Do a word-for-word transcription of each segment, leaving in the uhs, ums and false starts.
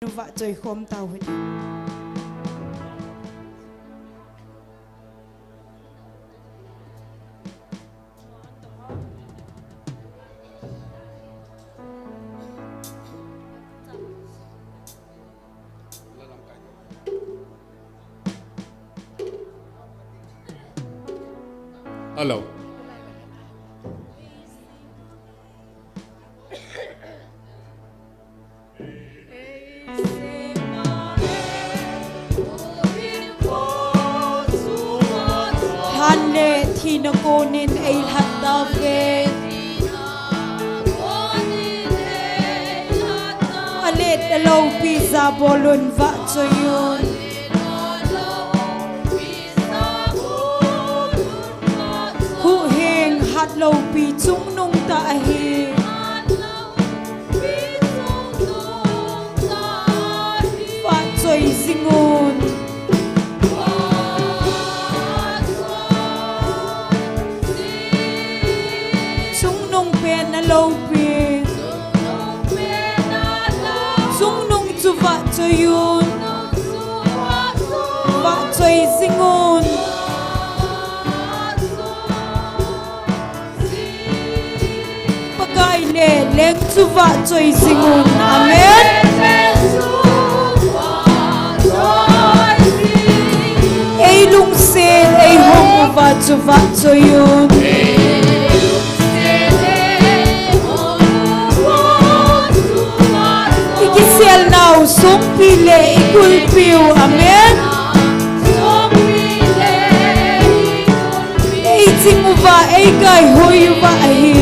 Vahchoi khom tau hite. Hello. Lhan le thina konin eilhat tauve. Alet aloupi jabolun vahchoiyun. Huhhing hatloupi chungnung tah ahi. Vahchoi jingun. Chungnung pen aloupi. Chungnung chu vahchoiyun. Vahchoi jingun. Pakai le leng chu vahchoi jingun. Amen. Eilungset, eihong uva chu vahchoiyun. Ikiselnau songpi le ikulpiu. Amen. Eiching uva, eikaihoi uva ahi.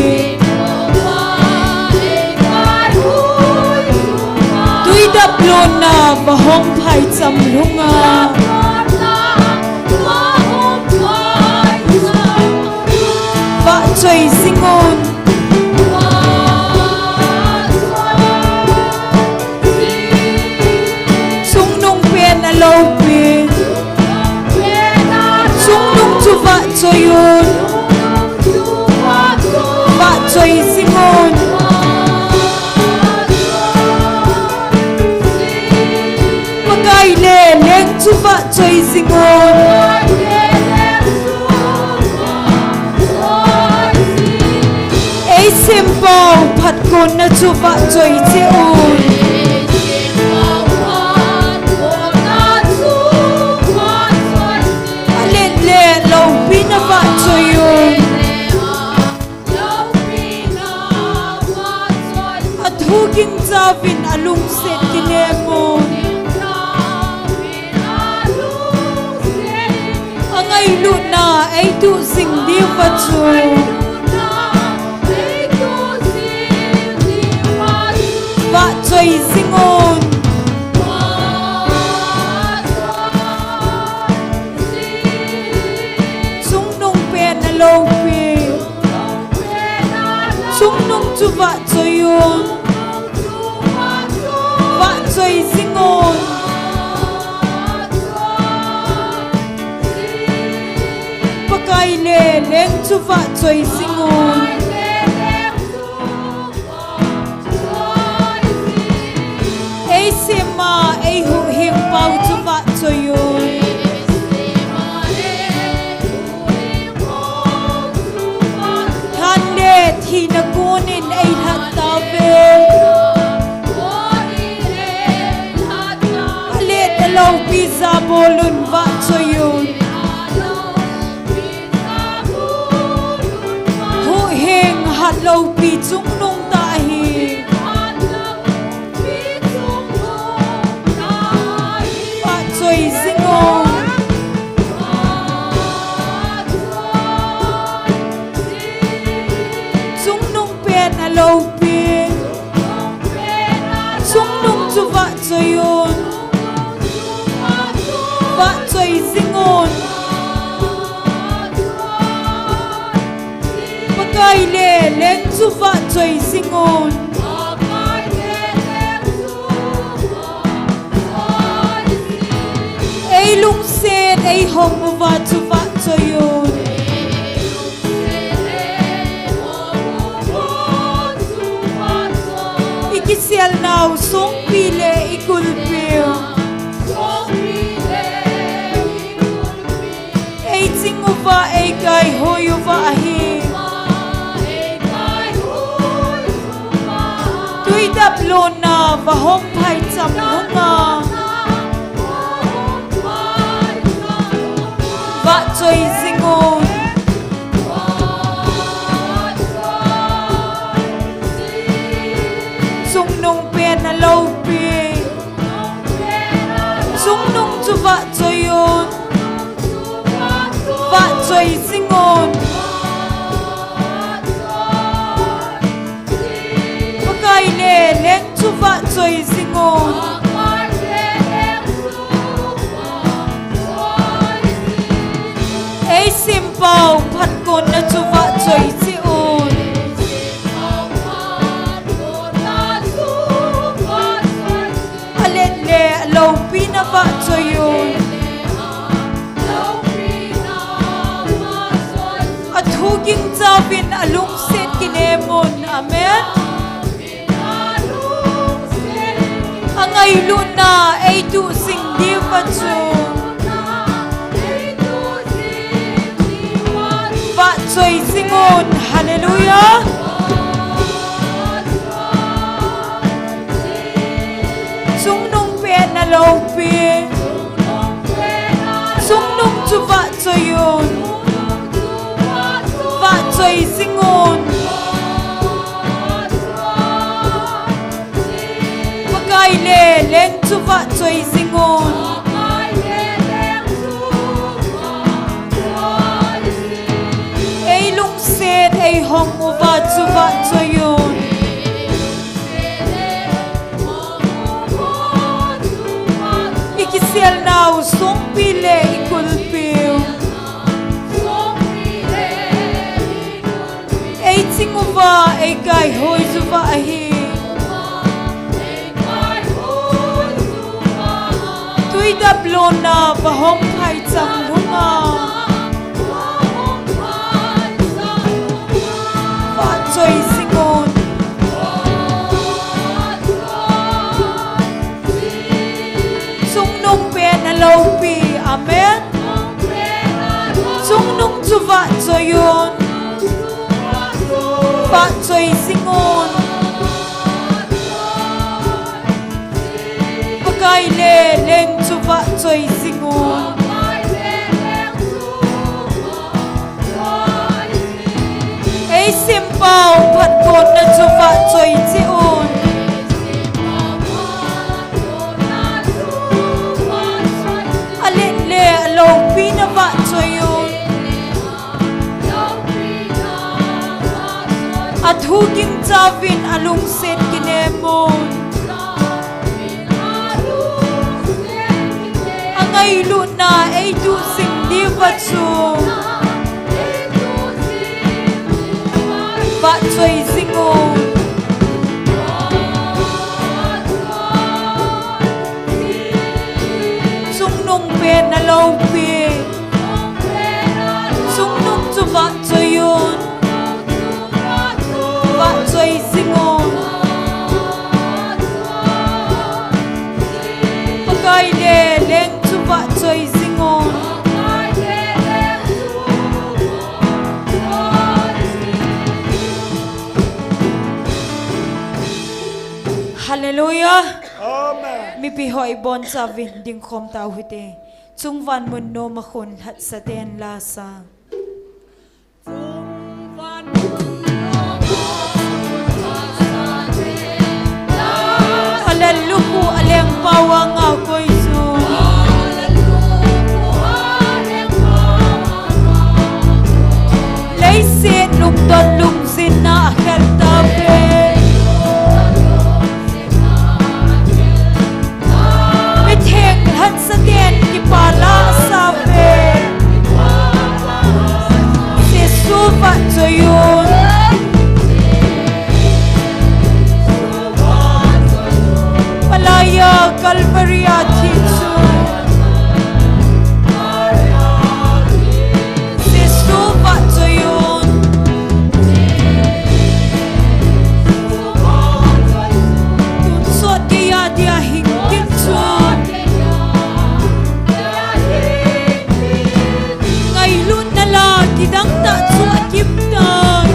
Tui daplona vahong phaicham lhunga. Vahchoi jingun. Chungnung pen aloupi. Chungnung chu vahchoiyun. Vahchoi jingun. Pakai le leng chu vahchoi jingun. Eisempau phatkonna chu vahchoi cheh un. Alet le loupina vahchoiyun. Athu gingchauvin alungset kinemun. Angailutna eituh jing diuva chu vahchoi jingun. Chungnung pen aloupi. Chungnung chu vahchoiyun. Vahchoi jingun. Pakai le leng chu vahchoi jingun. Eisema eihuhhingpau chu vahchoiyun. Lhan le thina konin eilhat tauve. Alet aloupi jabolun vahchoiyun. Huhhing hatloupi chungnung tah ahi. Vahchoi jingun. Chungnung pen aloupi. Chungnung chu vahchoiyun. Vahchoi jingun. Pakai le leng chu vahchoi jingun. Eilungset eihong uva chu vahchoiyun. Ikiselnau songpi le ikulpi. Lona vahom phaicham hunga vahchoi jingun. Chungnung pen aloupi. Chungnung chu vahchoi un. Vahchoi jingun. Pakai le leng chu vahchoi jingun. Ei simpau phatkonna chu vahchoi cheh un. Alet le aloupi na vahchoi un. Athu gingchauvin alungset kinem un. Amen. Angailutna eiduh jing diuva chu vahchoi jingun. Hallelujah. Chungnung pen aloupi. Chungnung chu vahchoi un. Vahchoi jingun. Pakai le leng chu vahchoi jingun. Ei lungset ei hong uva chu vahchoi un. I kiselnau songpi le i kulpiu. Ei ching uva, ei kaihoi uva ahi. Tui dap lona vahom phaicham hunga vahchoi jingun. Chungnung pen aloupi. Amen. Chungnung chu vahchoi un. Vahchoi jingun. Pakai le leng chu vahchoi jingun. Ei simpau phatkonna chu vahchoi cheh un. Alet le aloupi na vahchoi un. Athu gingchauvin alungset kinem un. Angailutna eiduh jing diuva chu vahchoi jingun. Chungnung pen aloupi. Chungnung chu vahchoi un. Vahchoi jingun. Pakai le leng chu vahchoi jingun. Hallelujah. Amen. Mipi ho ibonchauvin dingkhom tau hite. Chungvan mun noma khun lhatsa ten lasa. Alel lukhu alengpau anga koi chu. Leiset lungdon lungjinna akhel tauve. Mitheng lhatsa ten kipa la asauve. Jesu vahchoi un. Palai a Calvary a thi chu. Jesu vahchoi un. Tonsot geiya dia hing kit chu. Ngailutna la kidang tah chu akiptai.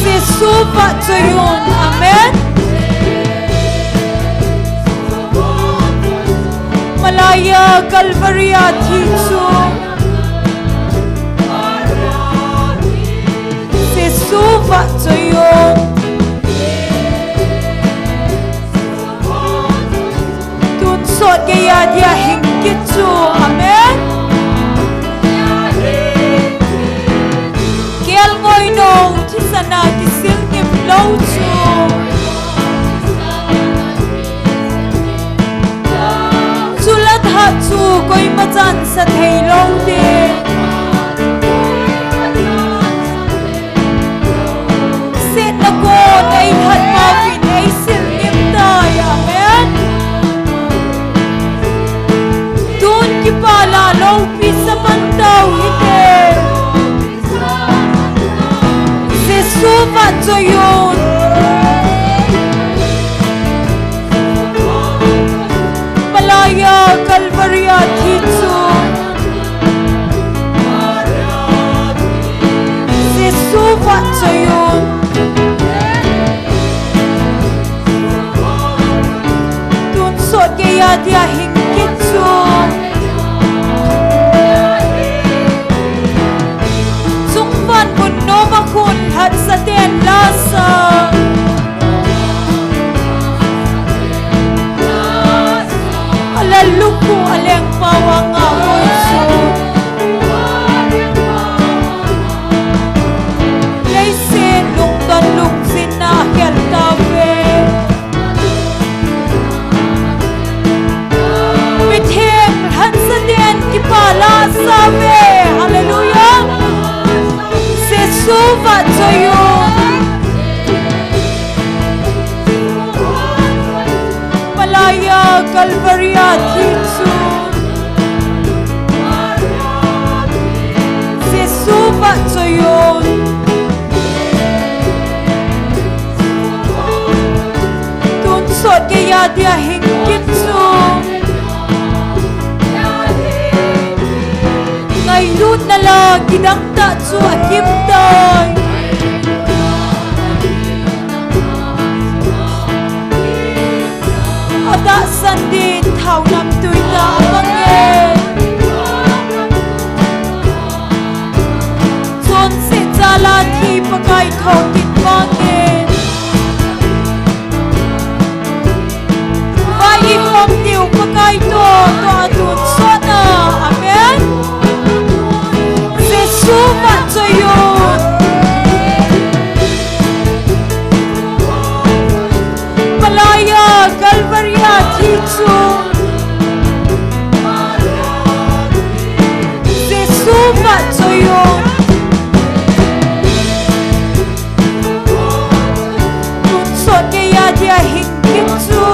Jesu vahchoi un. Amen. Malaiya Calvary a thi chu Jesu vahchoi un. Tonsot geiya dia hing kit chu. Amen. Kelngoi nou thisan a kisil ngim lou chu. Chule tha chu koima chansa thei lou ding. Setna kon eilhat pau vin eisil ngim tai. Amen. Tun kipah la loupi sa pan tau hite. Jesu vahchoi un. Malaiya Calvary a thi chu Jesu vahchoi un. Tonsot geiya dia hing kit chu. Chungvan mun noma khun lhatsa ten lasa. Alal lukhu aleng pau a ngah koi chu. Leiset lungdon lungsin a khel tauve. Mitheng lhatsa ten kipah la sa uve. Hallelujah. Jesu vahchoi un. Malaiya Calvary a thi chu Jesu vahchoi un. Tonsot geiya dia hing kit chu. Ngailutna la kidang tah chu akim tai. Atahsan din thao namtui tah abang e. Chonset jal a thi Pakai thokit bang e. Vai ikhom diu Pakai toh, toh a tonsot na. Amen. Jesu vahchoi un. Malaiya Calvary a thi chu Jesu vahchoi un. Tonsot geiya dia hing kit chu.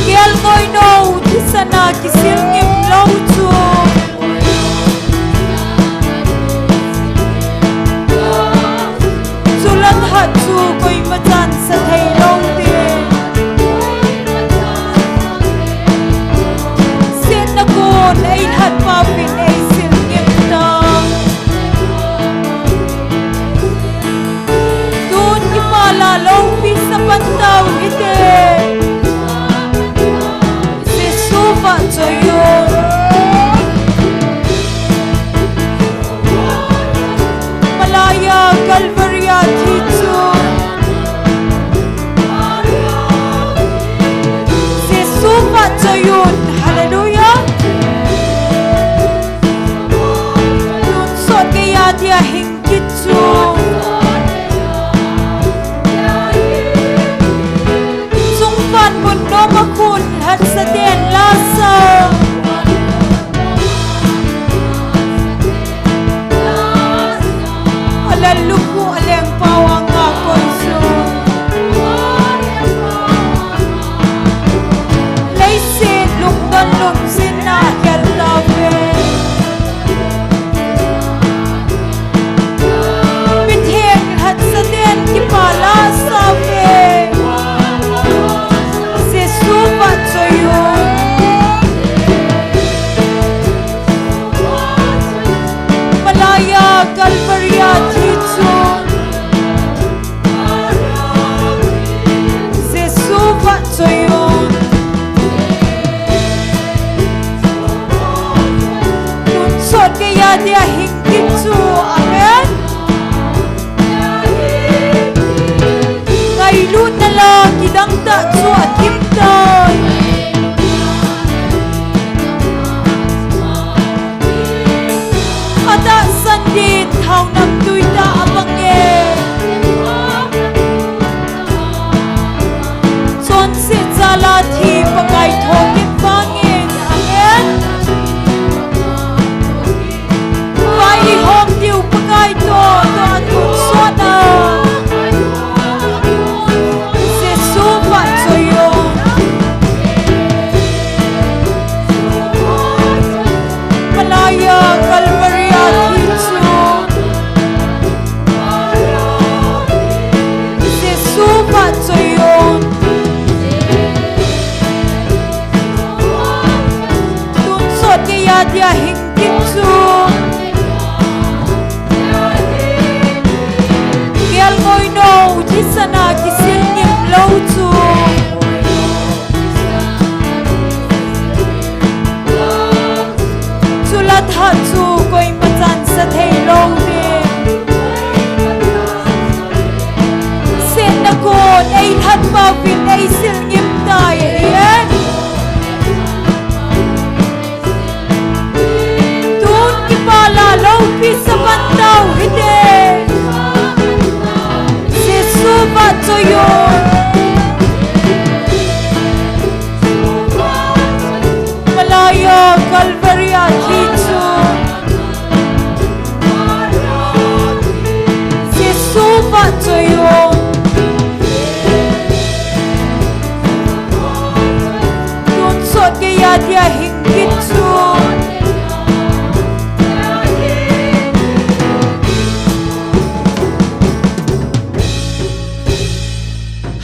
Kelngoi nou thisan a kisil ngim lou chu. Chule tha chu koima chansa thei lou ding. Setna kon eilhat pau vin eisil ngim tai. Tun kipah la loupi sa pan tau hite. Jesu vahchoi un. Malaiya Calvary a thi chu Jesu vahchoi un. Hallelujah. Tonsot geiya dia hing kit chu. Chungvan mun noma khun lhatsa ten lasa. Alal lukhu aleng pau a ngah koi chu. Leiset lungdon lungsin a khel tauve. Mitheng lhatsa ten kipah la sa uve. Jesu vahchoi un. Tia hing kit chu, amen. Ngailutna la kidang tah chu akim tai. Atahsan din thao namtui tah abang e. Chonset jal a thi Pakai thokit vangin, amen. Vai ihom diu Pakai toh, toh atonsot a. Jesu vahchoi o. Malai a Calvary a thi chu Jesu vahchoi o. Tonsot geiya dia hing kit chu kelngoi nou thisan a kisil ngim lou chu. Chule tha chu koima chansa thei lou ding. Setna kon ei lhatpa uvin ei sil ngim tai e. Tun kipah la loupi sa pan tau hite. Jesu vahchoi o. Malai a Calvary a thi chu Jesu vahchoi o. Tonsot geiya dia hing kit chu.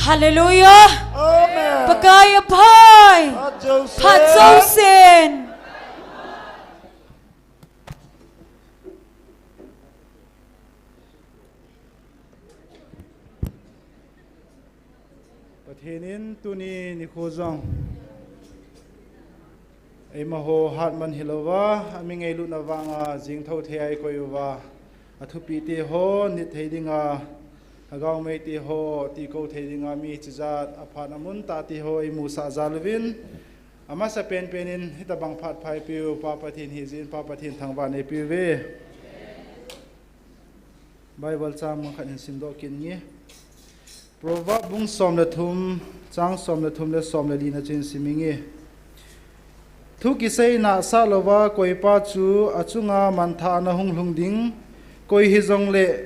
Hallelujah. Amen. Pakai aphai. Phat jousen. Phat jousen. Pathen in tuni nikho jong eima ho hat man hilouva, ami ngailutna vanga jingthou thei a eikoi uva, athupi te ho nit thei dinga, lhagao mei te ho tikou thei dinga, mi chijat aphat amun tah te ho eimusah jal uvin, amasa penpen in hitabang phat pha eipeu Pa Pathen hijeh in Pa Pathen thangvah in eipeuve. Bible chang mun khat hin simdoh kit inge. Proverb bung som le thum, chang som le thum le som le li na chu hin sim inge. Thu kiseina sah louva koipa chu achunga manthahna hung lhung ding, koi hijongle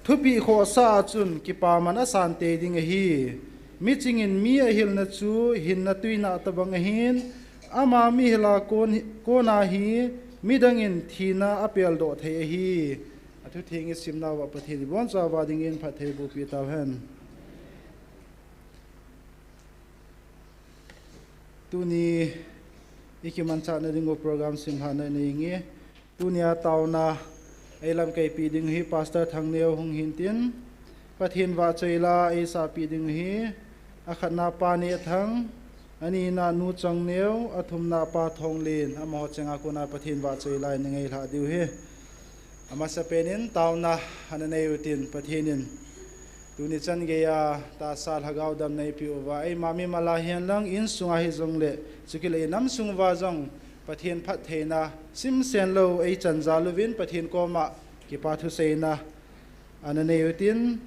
thupeh khohsah a chun kipaman asan tei ding ahi. Miching in mi ahilna chu hinna tuina tabang ahin, ama mihil a kon, kona hi midang in thina apeldoh thei ahi. Athutheng isimnauva Pathen in ibonchauva dingin phatthei bohpeh tauhen. Tuni ikimanchahna dingu program simlhahna inei inge. Tunia taona eilamkaipeh ding hi Pastor Thangneo hung hintin, Pathen vahchoi la eisahpeh ding hi akhatna Pa Nehthang, anina Nu Chongneo, athumna Pa Thonglen, amaho chenga kona Pathen vahchoi la inei ngailhah diu hi. Amasapen in taona ana nei utin, Pathen in tuni chan geiya tahsa lhagao damna eipeh uva, eima mimal a hihen lang insunga hijongle, chukit le inam sung uva jong Pathen phattheina simsen lou eichan jal uvin Pathen koma kipa thuseina ana nei utin,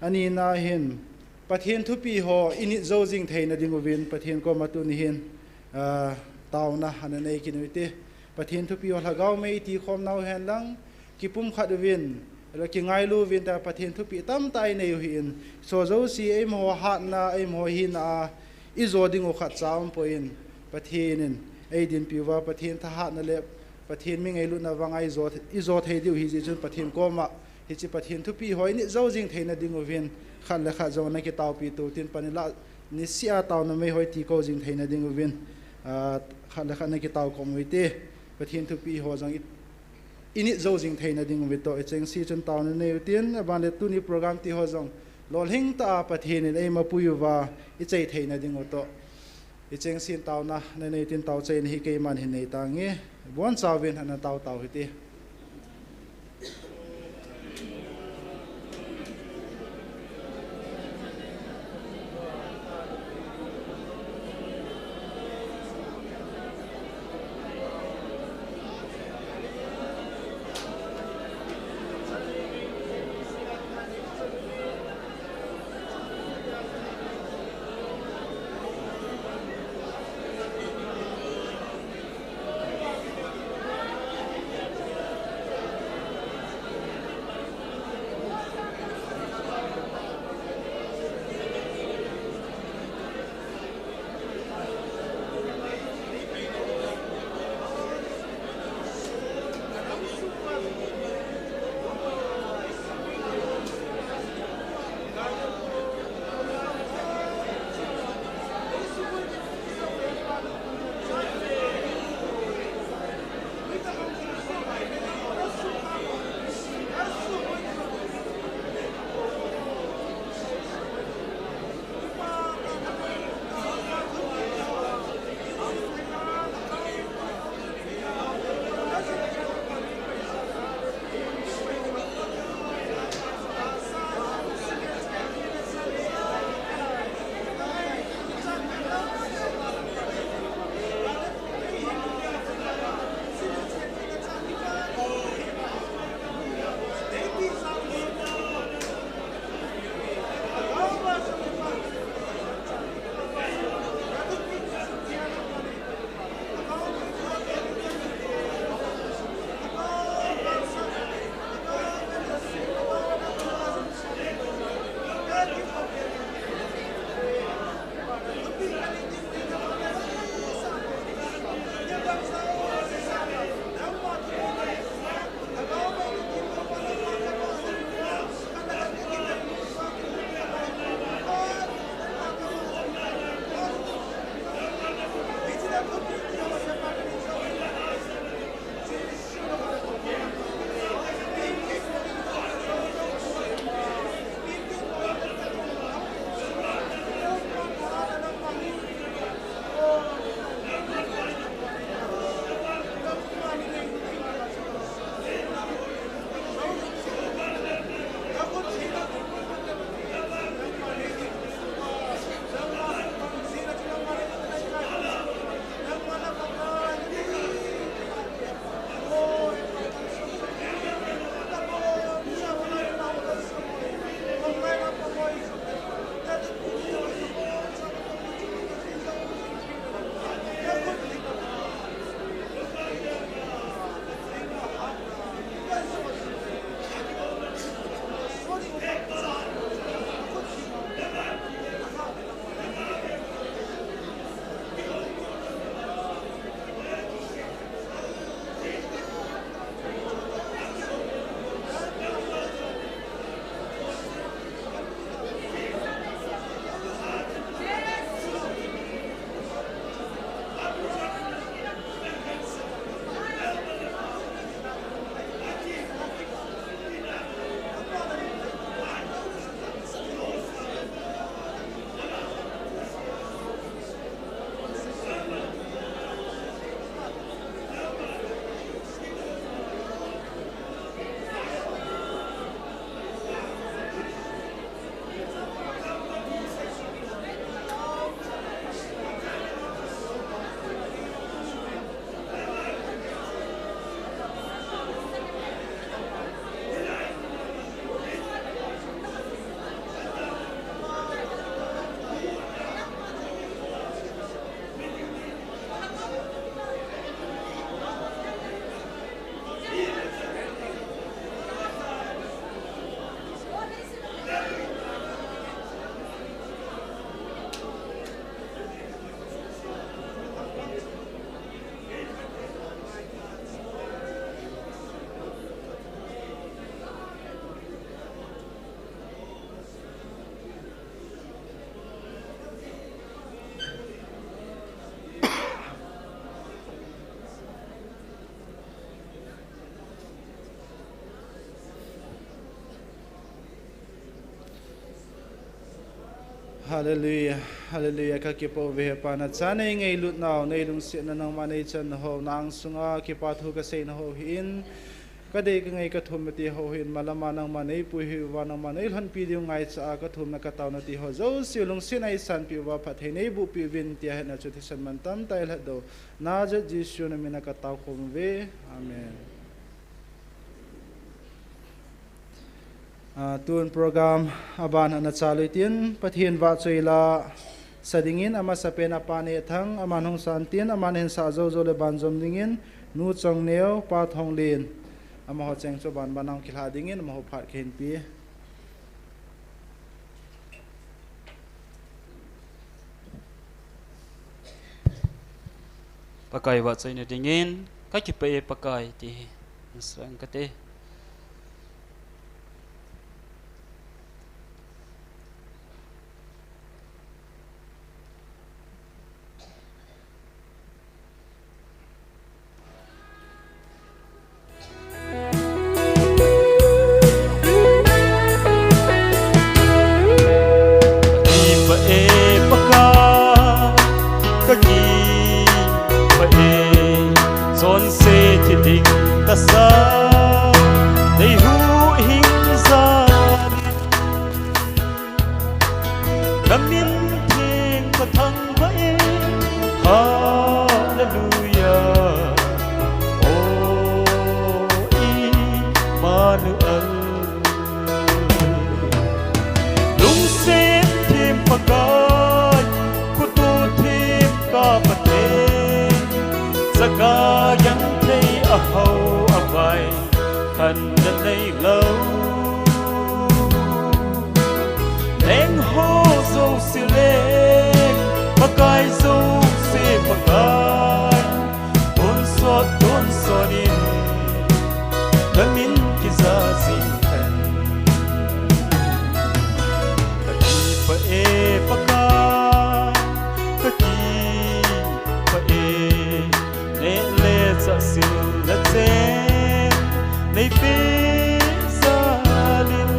anina hin Pathen thupeh ho init jou jing theina dinguvin Pathen koma tuni hin, ah, taona ana nei kit ute. Pathen thupeh ho lhagao mei iti khom nau hen lang, kipumkhat uvin, ahilou le kingailu uvin tia Pathen thupeh tamtah inei u ahin, hiche jouse eima ho hatna, eima ho hina a ijo dingu khatcha umpoi in, Pathen in eidinpi uva, Pathen thahatna le Pathen mi ngailutna vanga ijo, ijo thei diu ahi jeh chun Pathen koma hiche Pathen thupeh ho init jou jing theina dinguvin, khat le khat jong ana kitaopi tou tin, panla niseh a taona mei ho iti kou jing theina dinguvin, ah, khat le khat ana kitao khom ute. Pathen thupeh ho jong i, init jou jing theina dinguvin toh, ichengse chun taona nei utin, aban le tuni program ti ho jong lolhing tah a Pathen in eima pui uva ichai theina dingu toh, ichengse in taona ana nei utin, taochaina hi keiman hin nei tange. Ibonchauvin ana tao tau hite. Hallelujah, hallelujah. Ka kipa uve Pa, na cha nei ngailut nau, nei lungsetna nangma nei chan ho, nang sunga kipa thu ka sei nau hi in, ka dei ka ngai ka thum na ti ho hi in, malama nangma nei pui hi uva, nangma nei lhonpi diu ngai cha a ka thum na ka tau na ti ho. Jouse lungsetna i sanpi uva, phatthei nei bupi uvin tia hetna chu thisan man tam tai lhat do. Nazareth Jesu na mina ka tau khom uve. Amen. Ah, tun program aban ana chalu tin, Pathen vahchoi la sa dingin, amasapen a Pa Nehthang, aman hung san tin, aman hin sa jou jou le banjom dingin, Nu Chongneo, Pa Thonglen, amaho cheng chu ban ban a hung kilha dingin, amaho phat kahin pe. Pakai vahchoina dingin, ka kipah e Pakai, ti hi, nasang kate. Ka kipah e Pakai, ka kipah e, chonse thi ding ka sa, nei huhhing jal in, na min theng ka thangvah e, Hallelujah. O Immanuel. Lungset thim Pakai, khutu thim ka Pathen, chaga genthei a hao a vai, khanna nei lou. Leng ho jouse leng, Pakai jouse Pakai, tonsot tonsot in, na min kija jing hen. Ka kipah e Pakai, ka kipah e, neh le chah sil le chen nei peh jal in,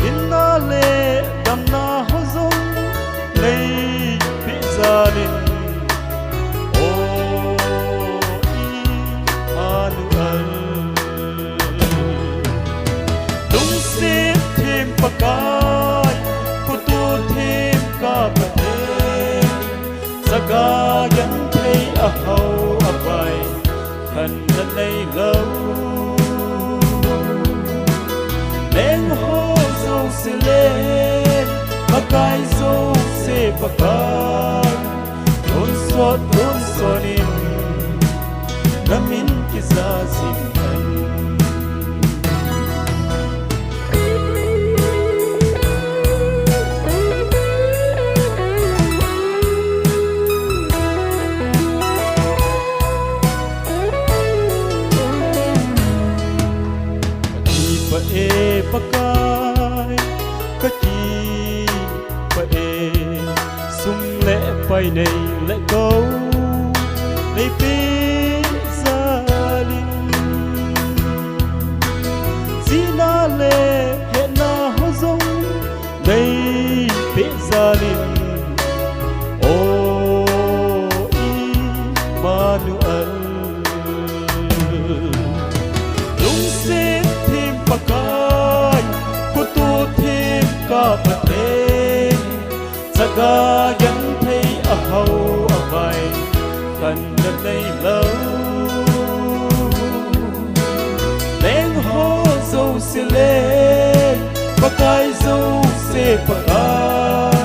hinna le damna ho jong nei peh jal in, O Immanuel. Lungset thim Pakai, khutu thim ka Pathen, chaga genthei a hao a vai, khanna nei lou. Leng ho jouse leng, Pakai jouse Pakai, tonsot tonsot in, na min kija jing hen. Ka kipah e Pakai, ka kipah e, sum le pai nei le gou nei peh jal in, chihna le hetna ho jong nei peh jal in, O Immanuel. Lungset thim Pakai, khutu thim ka Pathen, chaga genthei a hao a vai, khanna nei lou. Leng ho jouse leng, Pakai jouse Pakai,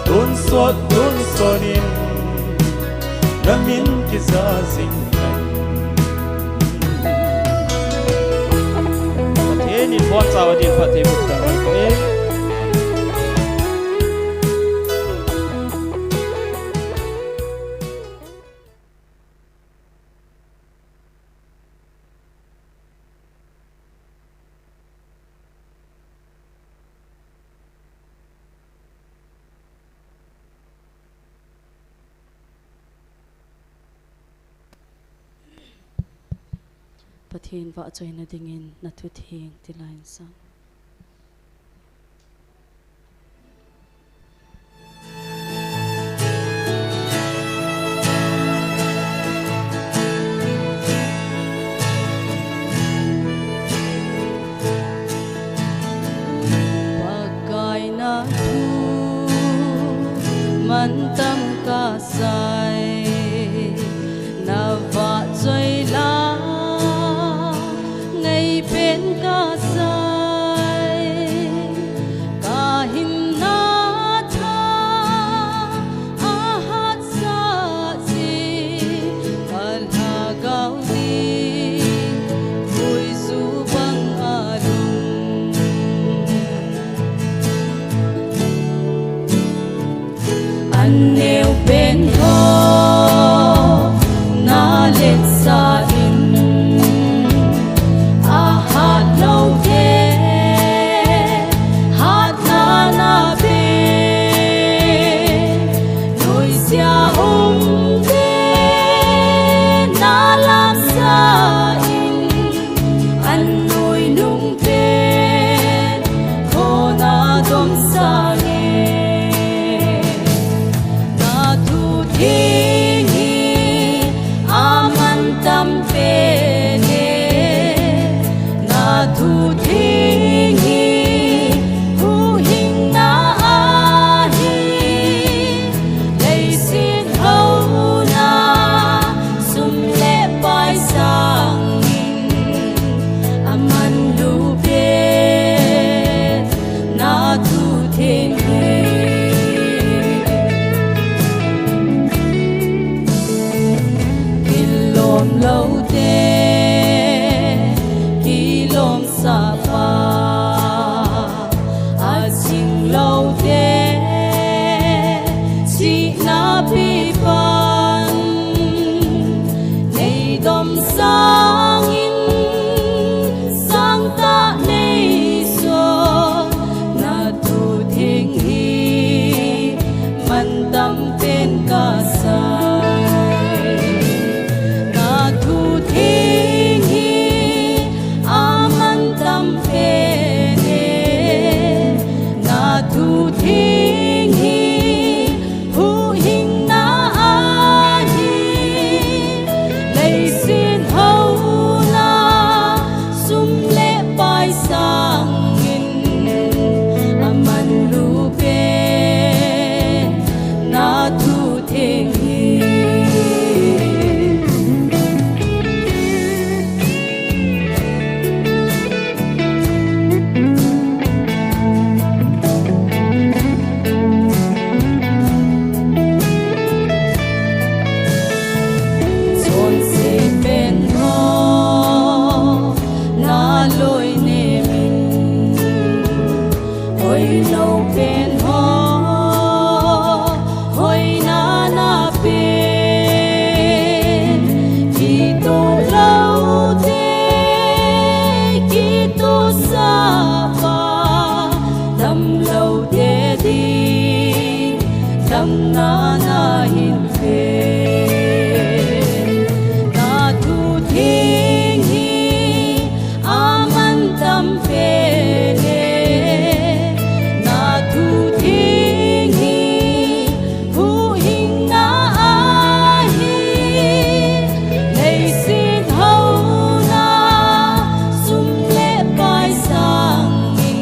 tonsot tonsot in, na min kija jing hen. Pathen in bonchauva din phatthei boh tauhen. Pathen vahchoina dingin na thutheng tilai in sang. Pen ho na let sa in, a hat lo te, hat na na pe, noi sia um te, na lam sa in, an noi nung pen, kho na dom sa nge. Na thu theng hi, a man tam pen e. Na thu theng hi, huhhing na ahi. Leiset ho na, sum le pai sang in, a man lu pen, na thu theng hi. Kilom lo te, kilom sa pa, a sing lo te, si na pi pan, nei dom sang in, sang ta nei so, na thu theng hi, man tam pen ka sai. Na thu theng hi, a man tam pen e. Na thu theng hi, huhhing na ahi. Leiset ho na, sum le pai sang in, a man lu pen, na thu theng hi. Chonse pen ho, na loi nem in, hoi lo pen ho, hoi na na pen, kitoh lo te, kitoh sa pa, dam lo te ding, dam na na hin pen. Na thu theng hi, a man tam pen e. Na thu theng hi, huhhing na ahi. Leiset ho na, sum le pai sang in,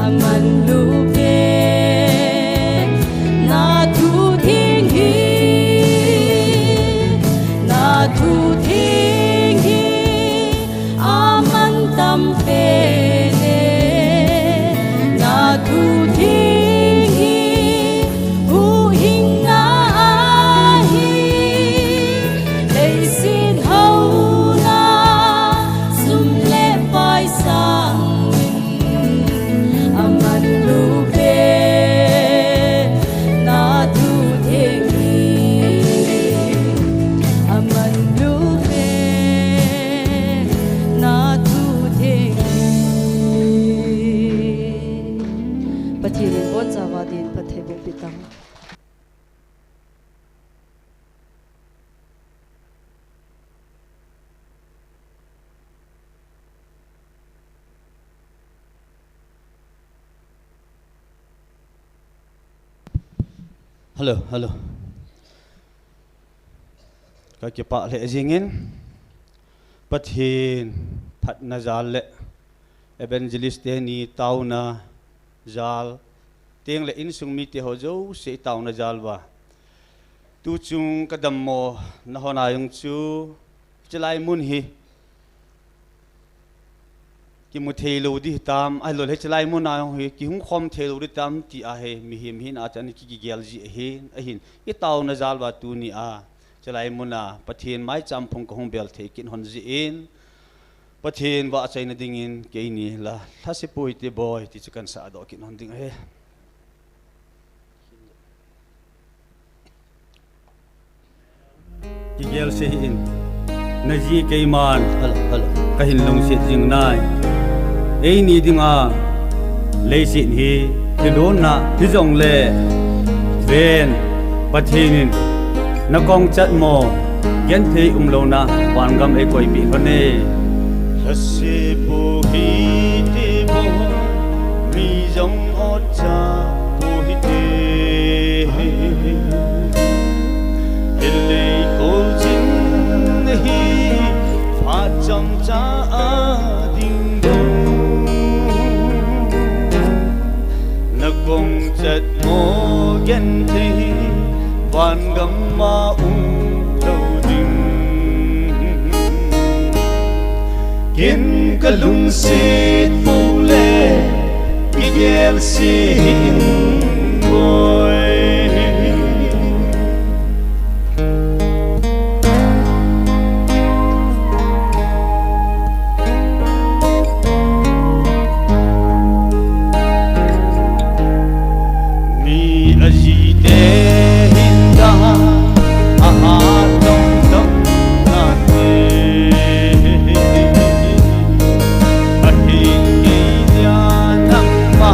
a man lu pen, na thu theng hi. Na thu theng hi, a man tam pen e. Na thu theng hi, huhhing na ahi. Leiset ho na, sum le pai sang in, a man lu pen, na thu theng hi. A man lu pen, na thu theng hi. Pathen in abonchauva din phatthei boh peh tang. Hello, hello. Ka kipah lheh jingin, Pathen phatna jal le evangelist teni taona jal, teng le insung mite ho jouse taona jal uva, tuchung ka dammo na hon a jong chu, hichelai mun hi kimu thei lou di hitam, ahilou le hichelai mun a jong hi kihung khom thei lou di hitam ti ahi, mihem hina chan kigel ji ahin, ahin i taona jal uva tuni a, hichelai mun a Pathen maicham phung kahung bel thei kit hon jeh in, Pathen vahchoina dingin keini la lhase poi te boi ti chu kan sahdoh kit hon ding ahi. Kigel se hih in, na ji keiman, hello, hello, ka hin lungset jing nai. Eini dinga leiset hi thilhonna hijongle, ven, Pathen in na kong chat mo, genthei umlouna vangam eikoipeh lhon e. Lhase po hite mo, mi jong otcha po hite. Elei kol chin hi, phat chomcha a ding dong. Na kong chat mo genthei, vangam a um lou ding. Ken ka lungset pou le, kigel se hih in boi. Mi ajite hin da, ahat dong dong nante. Ahin kei dia nangma,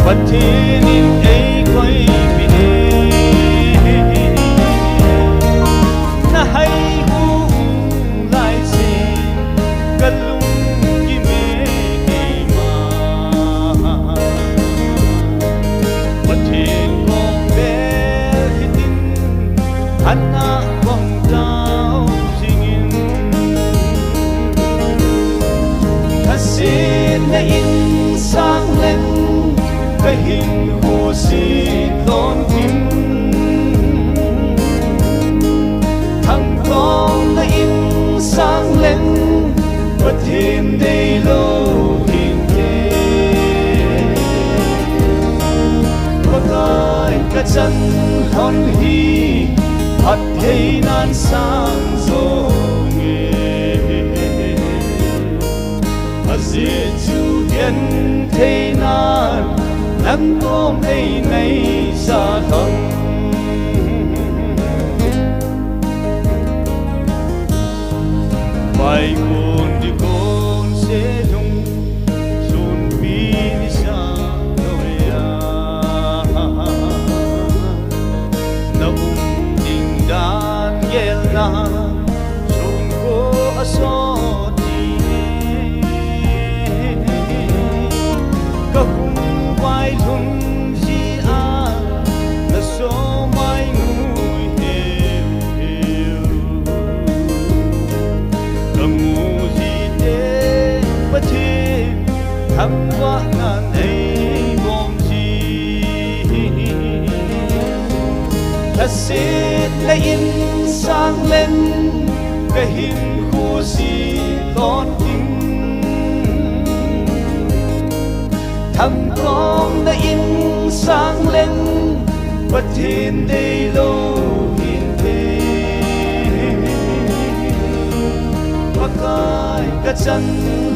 Pathen in eikoipeh e. Na hai hu lai se, ka lung kime keima. Pathen kong bel hitin, ana kong tao jingin. Lhasetna in sang leng, ka hinkho se lon tin. Thangtawngna in sang leng, Pathen deilou hinte. Pakai ka chan lhon hi, phattheinan sang jonge. Ajeh chu gentheinan, nang kong ei nei sa lhon. Pai kon di kon se lung, sunpi ni sa loi a. Na um ding dan gelna, sun ko a so ti e. Ka hung vai lhun ji a, na so mai ngui heu heu. Ka mu ji te Pathen, thangvahna nei bom ji. Lhasetna in sang leng, ka hinkho se lon ting. Thangtawngna in sang leng, Pathen deilou hinte. Pakai ka chan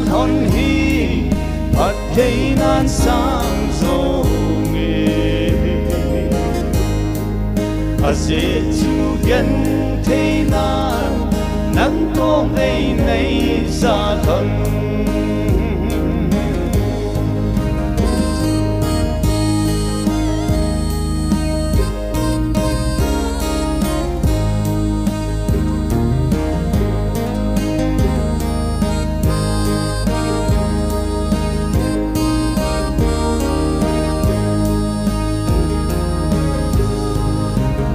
lhon hi, phattheinan sang jonge. Ajeh chu gentheinan, nang kong ei nei sa lhon.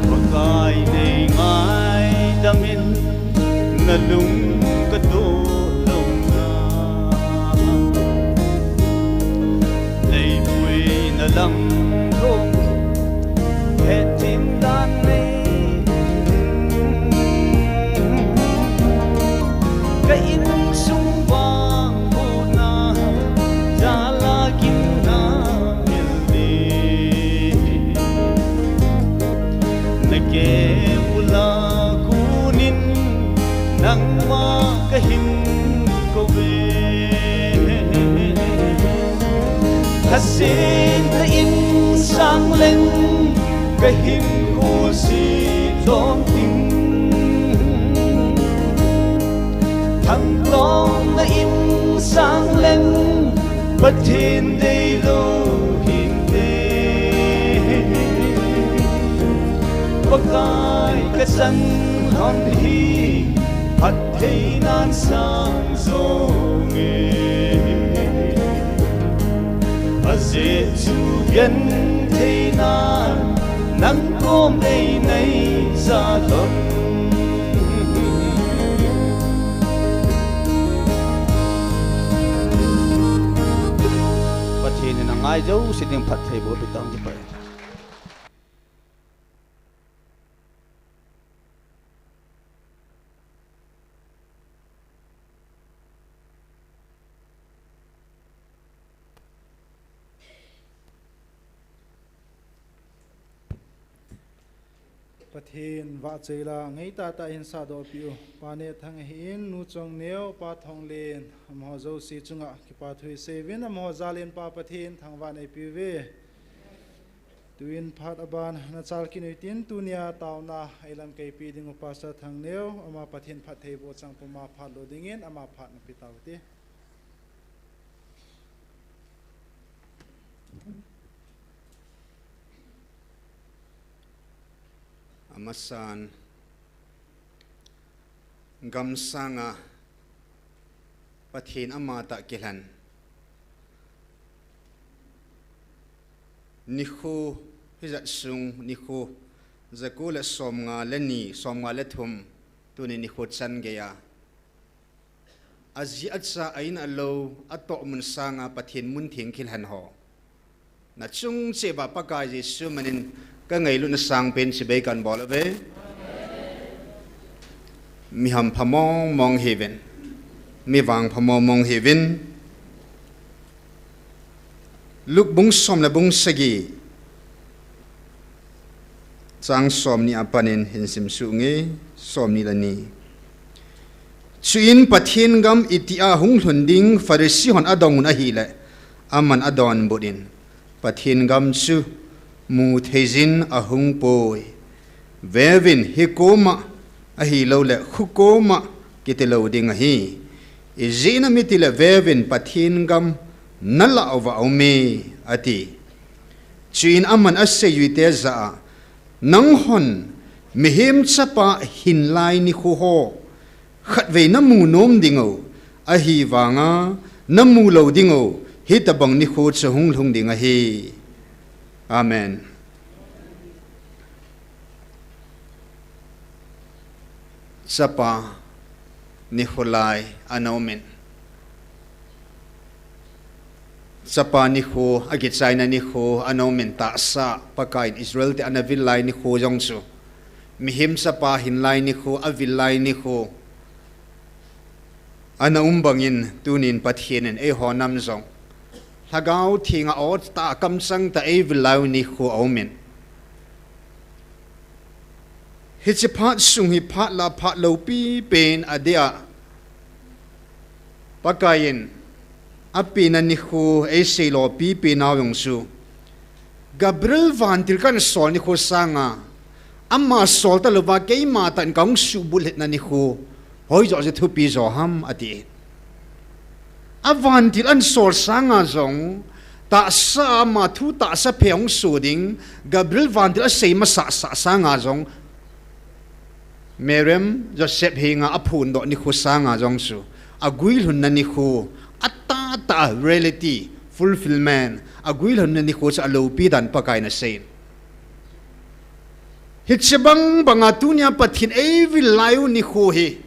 Pakai nei ngaidam in, na lung ka doh louna. Nei puina lam lhon, hetthem dan nei. Ka insung vang hona, jala ginna mil de. Na kemula kunin, nangma ka hin kou ve. Lhasetna in sang leng, ka hinkho se lon ting. Thangtong na insang leng Pathen deilou hinte. Pakai kachan hon hi phattheinan sang jonge. Ajeh chu gentheinan nang kom ei nei jalon. Pathen in angai jouse ding phattheiboh apetan, kipa e. Pathen vahchoi la ngeitah tah in sahdoh peh u. Pa Nehthang ahin, Nu Chongneo, Pa Thonglen, amaho jouse chunga kipa thu isei uvin, amaho jal in Pa Pathen thangvah in eipeh uve. Tuin phat aban nachal kit u hitin, tunia taona eilamkai peh ding u Pastor Thangneo, ama Pathen phattheiboh chang puma phat lo dingin, ama phat nape taute. Amasan, gamsanga Pathen amatah kilhen nikho, hijat sung nikho jako le somnga le ni, somnga le thum, tuni nikho chan geiya ajih acha, a-in alou, atohmun sanga Pathen muntheng kilhen ho nachung cheh uva Pakai Jesu minin kangailutna sangpen chibai kahin bol uve. Mi hampha mongmong hiuvin, mi vangpha mongmong hiuvin. Luke bung som le bung sagi, chang somni apanin hin simsuh inge, somni le ni. Chuin Pathen gam itia hunglhun ding Pharisee hon adong un ahile, aman adonbut in, Pathen gam chu mutheijin ahungpoi. Veuvin, hikoma ahiloule khukoma kitilou ding ahi. Ijeh inem itile veuvin, Pathen gam nalah uva aume, ati. Chuin aman aseiyuite jah a, nanghon Mihem Chapa hinlai nikho ho khatvei namu nom dingu, ahivanga namu lou dingu, hitobang nikho chu hunglhung ding ahi. Amen. Chapa nikho lai ana umin, Chapa nikho, akichaina nikho ana umin, tahsa Pakaiyin Israelte ana vil lai nikho jong chu Mihem Chapa hinlai nikho, avil lai nikho ana um bangin, tunin Pathen in eiho nam jong Lhagao Thenga aw tah a kamchang tah a eivil laiu nikho aumin, hiche phat sung hi phat lah a phat loupi pen adeh a Pakaiyin apenna nikho eiseilopi penau jong chu Gabriel vantil kahin sol nikho sanga, ama sol talouva keima tah in kahung suhbulhitna nikho hoijoh chu thupi jo ham ati. Avantil ahin sol sanga jong, tahsa a ama thu tahsa phe hung soh ding Gabriel vantil asei masasah sanga jong, Mariam, Joseph henga aphondoh nikho sanga jong chu aguilhunna nikho, atahtah a reality, fulfillment, aguilhunna nikho chu aloupi dan Pakaiyin aseiyin, hiche bang banga tunia Pathen eivil laiu nikho hi,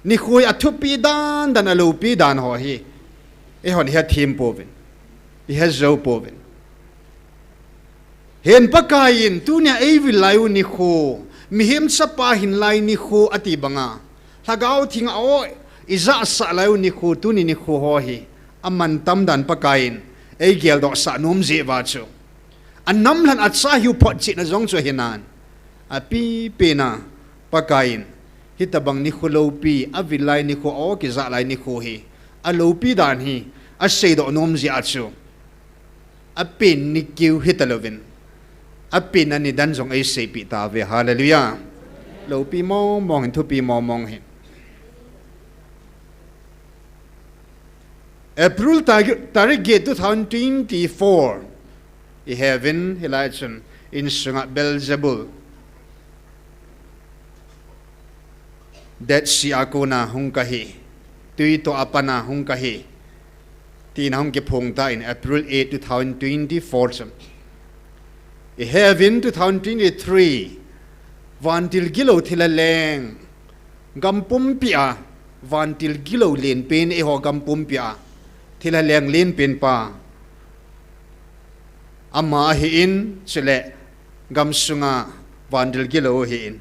nikho hi athupi dan dan, aloupi dan ho hi eihon ihethem pouvin, ihet jou pouvin. Hin Pakaiyin tunia eivil laiu nikho, Mihem Chapa hinlai nikho ati banga, Lhagao Thenga aw ijahsah laiu nikho, tuni nikho ho hi amantam dan Pakaiyin eigeldohsah nom jeh uva chu, anamlhen acha hiu photchetna jong chu ahinan, apipen a Pakaiyin hitobang nikho loupi, avil lai nikho, aw kijah lai nikho hi aloupi dan hi aseidoh nom jeh a chu, apen nikho hitalouvin, apenna nidan jong eiseipeh tauve. Hallelujah. Loupi mongmong hin, thupi mongmong hin. April tarik, tarik get two thousand twenty-four. Iheuvin hilai chun insunga Beelzebul, Dead Sea a kona hung kahi, tui toh a pana hung kahi, tina hung kiphong tan April eight, two thousand twenty-four chun. Iheuvin two thousand twenty-three, vantil gilou thilha leng, gam pumpi a vantil gilou lenpen, eiho gam pumpi a thilha leng lenpen pa ama ahin, chule gamsunga vantil gilou ahin,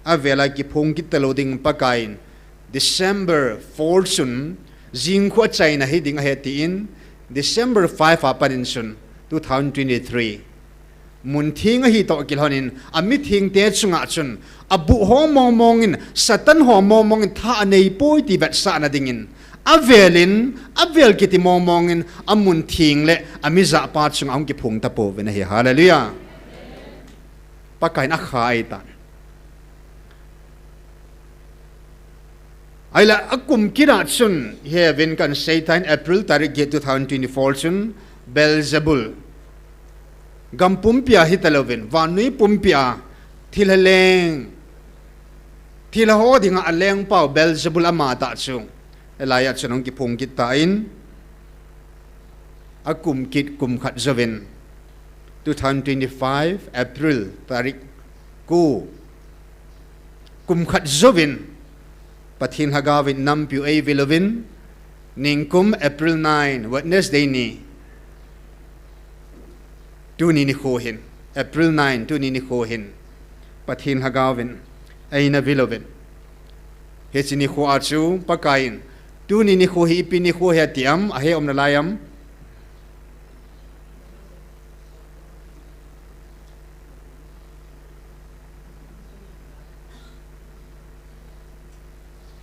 avela kiphong kit talou ding Pakaiyin December four chun jingkhu achaina hiding ahi tin, December five a panin chun two thousand twenty-three mun theng ahi toh kilhonin, amithengte chunga chun abuh ho mongmong in, Satan ho mongmong in tha anei poi ti vetsahna dingin, avelin, avel kiti mongmong in, amun theng le amijahpa chunga hung kiphong tapouvin ahi. Hallelujah. Pakaiyin akha ahitan. Ahile akum kit a chun, iheuvin kahin seitan, April tarik get two thousand twenty-four chun, Beelzebul, gam pumpi a hitalouvin, vannoi pumpi a thilha leng, thilha ho dinga alengpau Beelzebul ama tah chu, hilai a chun hung kiphong kit tan, akum kit kum khat jouvin, two thousand twenty-five April tarik ko, kum khat jouvin Pathen Lhagaovin nampiu eivilouvin, ningkum April nine, Wednesday ni, tuni nikho hin, April nine, tuni nikho hin Pathen Lhagaovin eina vilouvin, hiche nikho a chu Pakaiyin, tuni nikho hi ipi nikho hi ati am, ahe um nalai am?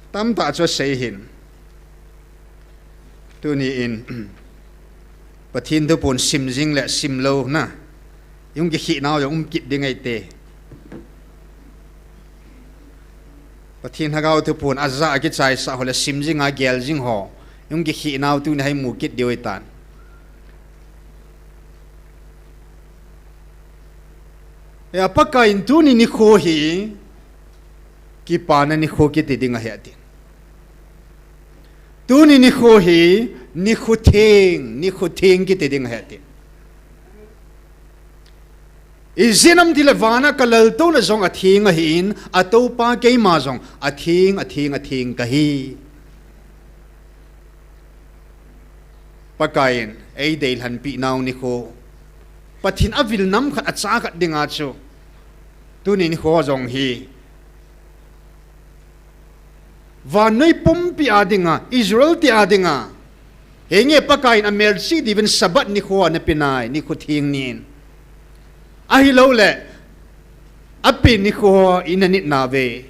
Tamtah chu asei hin. Tuni in Pathen thuphon simjing le simlouna jong kikhel nau jong um kit ding ahi te. Pathen Lhagao thuphon ajah a kichaisah ho le simjing a geljing ho jong kikhel nau tuni hin mu kit diu ahitan. Hia Pakaiyin tuni nikho hi kipana nikho kiti ding ahi atin. Tuni nikho hi nikho theng, nikho theng kiti ding ahi atin. Ijeh inem itile vana kalaltouna jong atheng ahin, atoupa keima jong atheng, atheng, atheng kahi. Pakaiyin eideilhenpi nau nikho, Pathen avil nam khat acha khat dinga chu tuni nikho jong hi vannoi pumpi a dinga, Israel te a dinga, henge Pakaiyin amelchih diuvin Sabbath nikho ana pe nai, nikho theng nin. Ahilouleh, apen nikho ina nit nauve,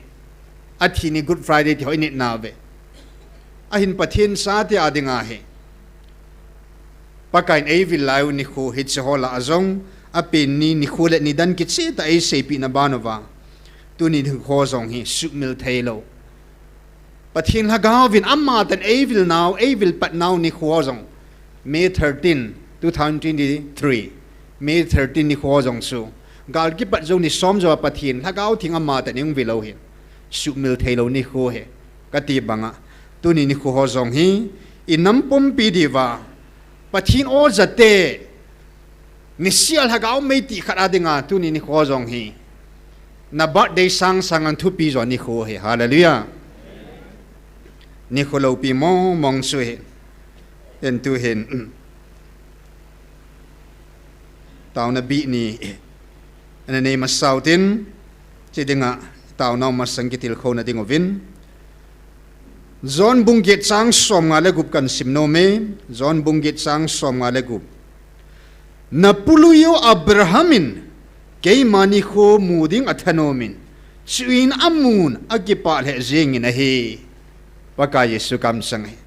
athi ni Good Friday ti ho init nauve. Ahin Pathen chate a dinga hi Pakaiyin eivil laiu nikho hiche ho lah a jong, apen ni nikho le nidan kicheh tah eiseipeh na ban uva, tuni nikho jong hi sumil theilou, Pathen Lhagaovin amatah in eivil nau, eivil pat nau nikho jong, May thirteen, two thousand twenty-three, May thirteen nikho jong chu, gal kipat jou ni som jou a Pathen Lhagao Theng amatah in eihung vil u hin, sumil theilou nikho ahi, kati banga, tuni nikho ho jong hi, inam pumpi diuva, Pathen o jate, nisea lhagao mei ti khat a dinga, tuni nikho jong hi, na birthday sang sanga thupi jo nikho ahi, hallelujah. Nikho loupi mong mong chu ahi, en tu hin, taona bih ni, ana nei masa u tin, chi dinga, taona masang kitilkhouna ding uvin. John bung get chang som nga le gup kahin sim nom e, John bung get chang som nga le gup. Na pului u Abraham in keima nikho mu ding athanom in, chuin amun akipah lheh jengin ahi. Pakai Jesu kamchang ahi.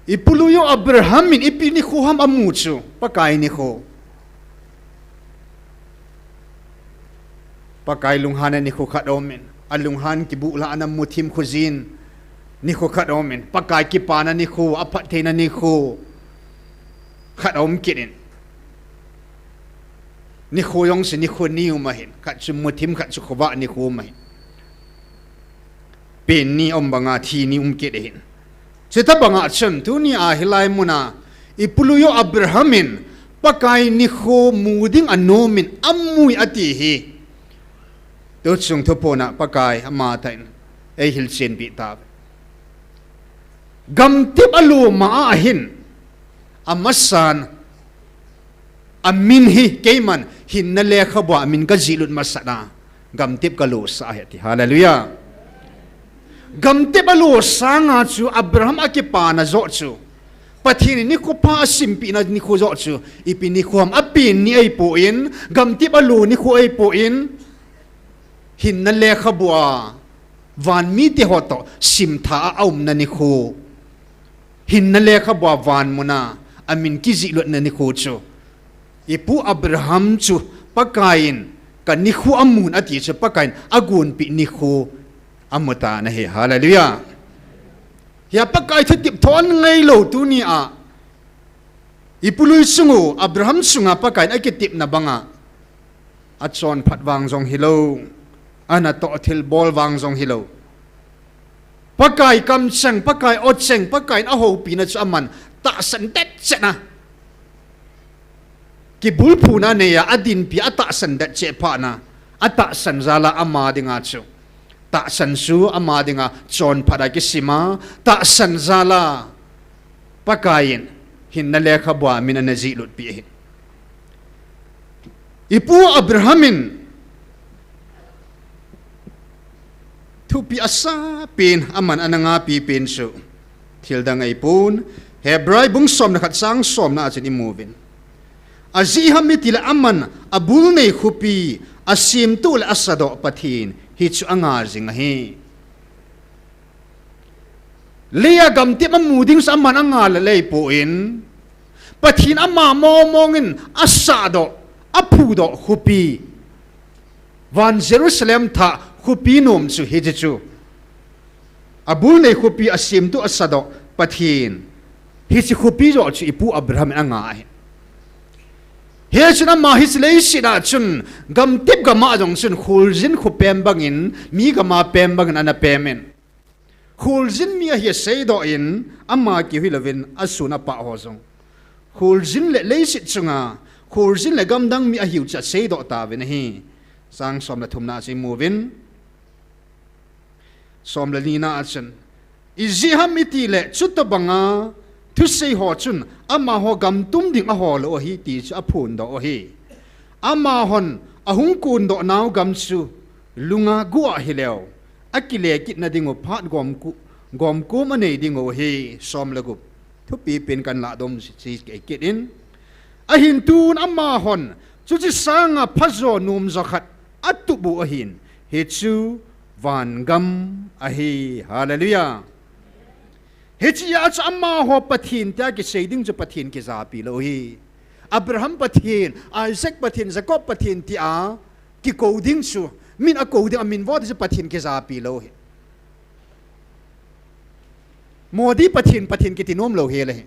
I pului u Abraham in ipi nikho ham amu chu, Pakai nikho. Pakai lunghanna nikho khat aum in, alunghan kibuhlhahna muthim khojin, Nikho khat aum in, Pakai kipana nikho, aphattheina nikho khat aum kit in. Nikho jong chu nikho ni um ahin, khat chu muthim, khat chu khovah nikho um ahin. Pen ni aum banga thi ni um kit ahin. Chuti banga chun, tuni a hilai muna, i pului u Abraham in, Pakai nikho mu ding anom in, amui ati hi. Tuchung thuphon a Pakai amatah in, eihil chenpi ta. Gamtep alo ma a ahin, amasan, amin hi, keiman, hinna lekhabua amin kajih lut masat a, gamtep kalo sah ahi ati. Hallelujah. Gamtep alo sanga chu Abraham akipana joh chu, Pathen in nikho pha asimpehna nikho joh chu, ipi nikho ham, apen ni ahipoi, gamtep alo nikho ahipoi, hinna lekhabua, van mite ho toh simtha a aumna nikho. Hinna lekhabua van muna, amin kijih lutna nikho chu. I pu Abraham chu Pakai in, ka nikho amun ati chu Pakai in, agonpeh nikho amutan ahi. Hallelujah. Hia Pakai thutep thon ngailou tuni a. I pului chung u, Abraham chunga Pakai in akitepna banga. Achonphat vang jong hilou. Anatoh thilbol vang jong hilou. Pakai kamcheng, Pakai ocheng, Pakai in ahoupina chu aman tahsan det cheh na. Kibulphuna neiya, adinpi a tahsan det cheh phat na. Atahsan jal a ama dinga chu. Tahsan chu ama dinga chonphat a kisima, tahsan jal a Pakai in, hinna lekhabua min ana jih lutpeh ahi. I pu Abraham in, thupi asapen, aman ana ngapi pen chu. Thildang ahipon, Hebrai bung som le khat chang somna a chun imuvin. Ajeh ham itile aman, abul nei khopi, asemtoh le asadoh Pathen, hichu anga jing ahi. Leiya gamtep amu ding chu aman anga le lei poi. Pathen ama mongmong in asahdoh, aphudoh khopi. Van Jerusalem thah khopi nom chu hiche chu. Abul nei khopi asemtoh asadoh Pathen. Hiche khopi joh chu i pu Abraham in anga ahi. Hichun ama hiche leiset a chun gamtep gam a jong chun kholjin khopem bangin, mi gam a pem bangin ana pem in. Kholjin mi ahi aseidoh in, ama keu hilouvin, asun apah ho jong. Kholjin le leiset chunga, kholjin le gamdang mi ahiu chu aseidoh tauvin ahi. Chang som le thumna a chu imuvin. Som le nina a chun. Ijeh ham itile, chutobanga, thusei ho chun, amaho gam tum ding ahol u ahi ti chu aphondoh u ahi. Amahon, ahung kondoh nau gam chu, lunga gu ahileu. Akile kitna dingu phat gomku-, gomkom anei dingu ahi, som le gup. Thupi pen kan lahdom si, si kei kit in. Ahin tun amahon, chuche sanga phajo nomjo khat atup u ahin, hichu vangam ahi. Hallelujah. Hichea chu amaho Pathen tia kisei ding chu Pathen kijapi lou ahi. Abraham Pathen, Isaac Pathen, Jacob Pathen tia kikou ding chu, min akou ding, amin vo ding chu Pathen kijapi lou ahi. Modi Pathen, Pathen kiti nom lou hel ahi.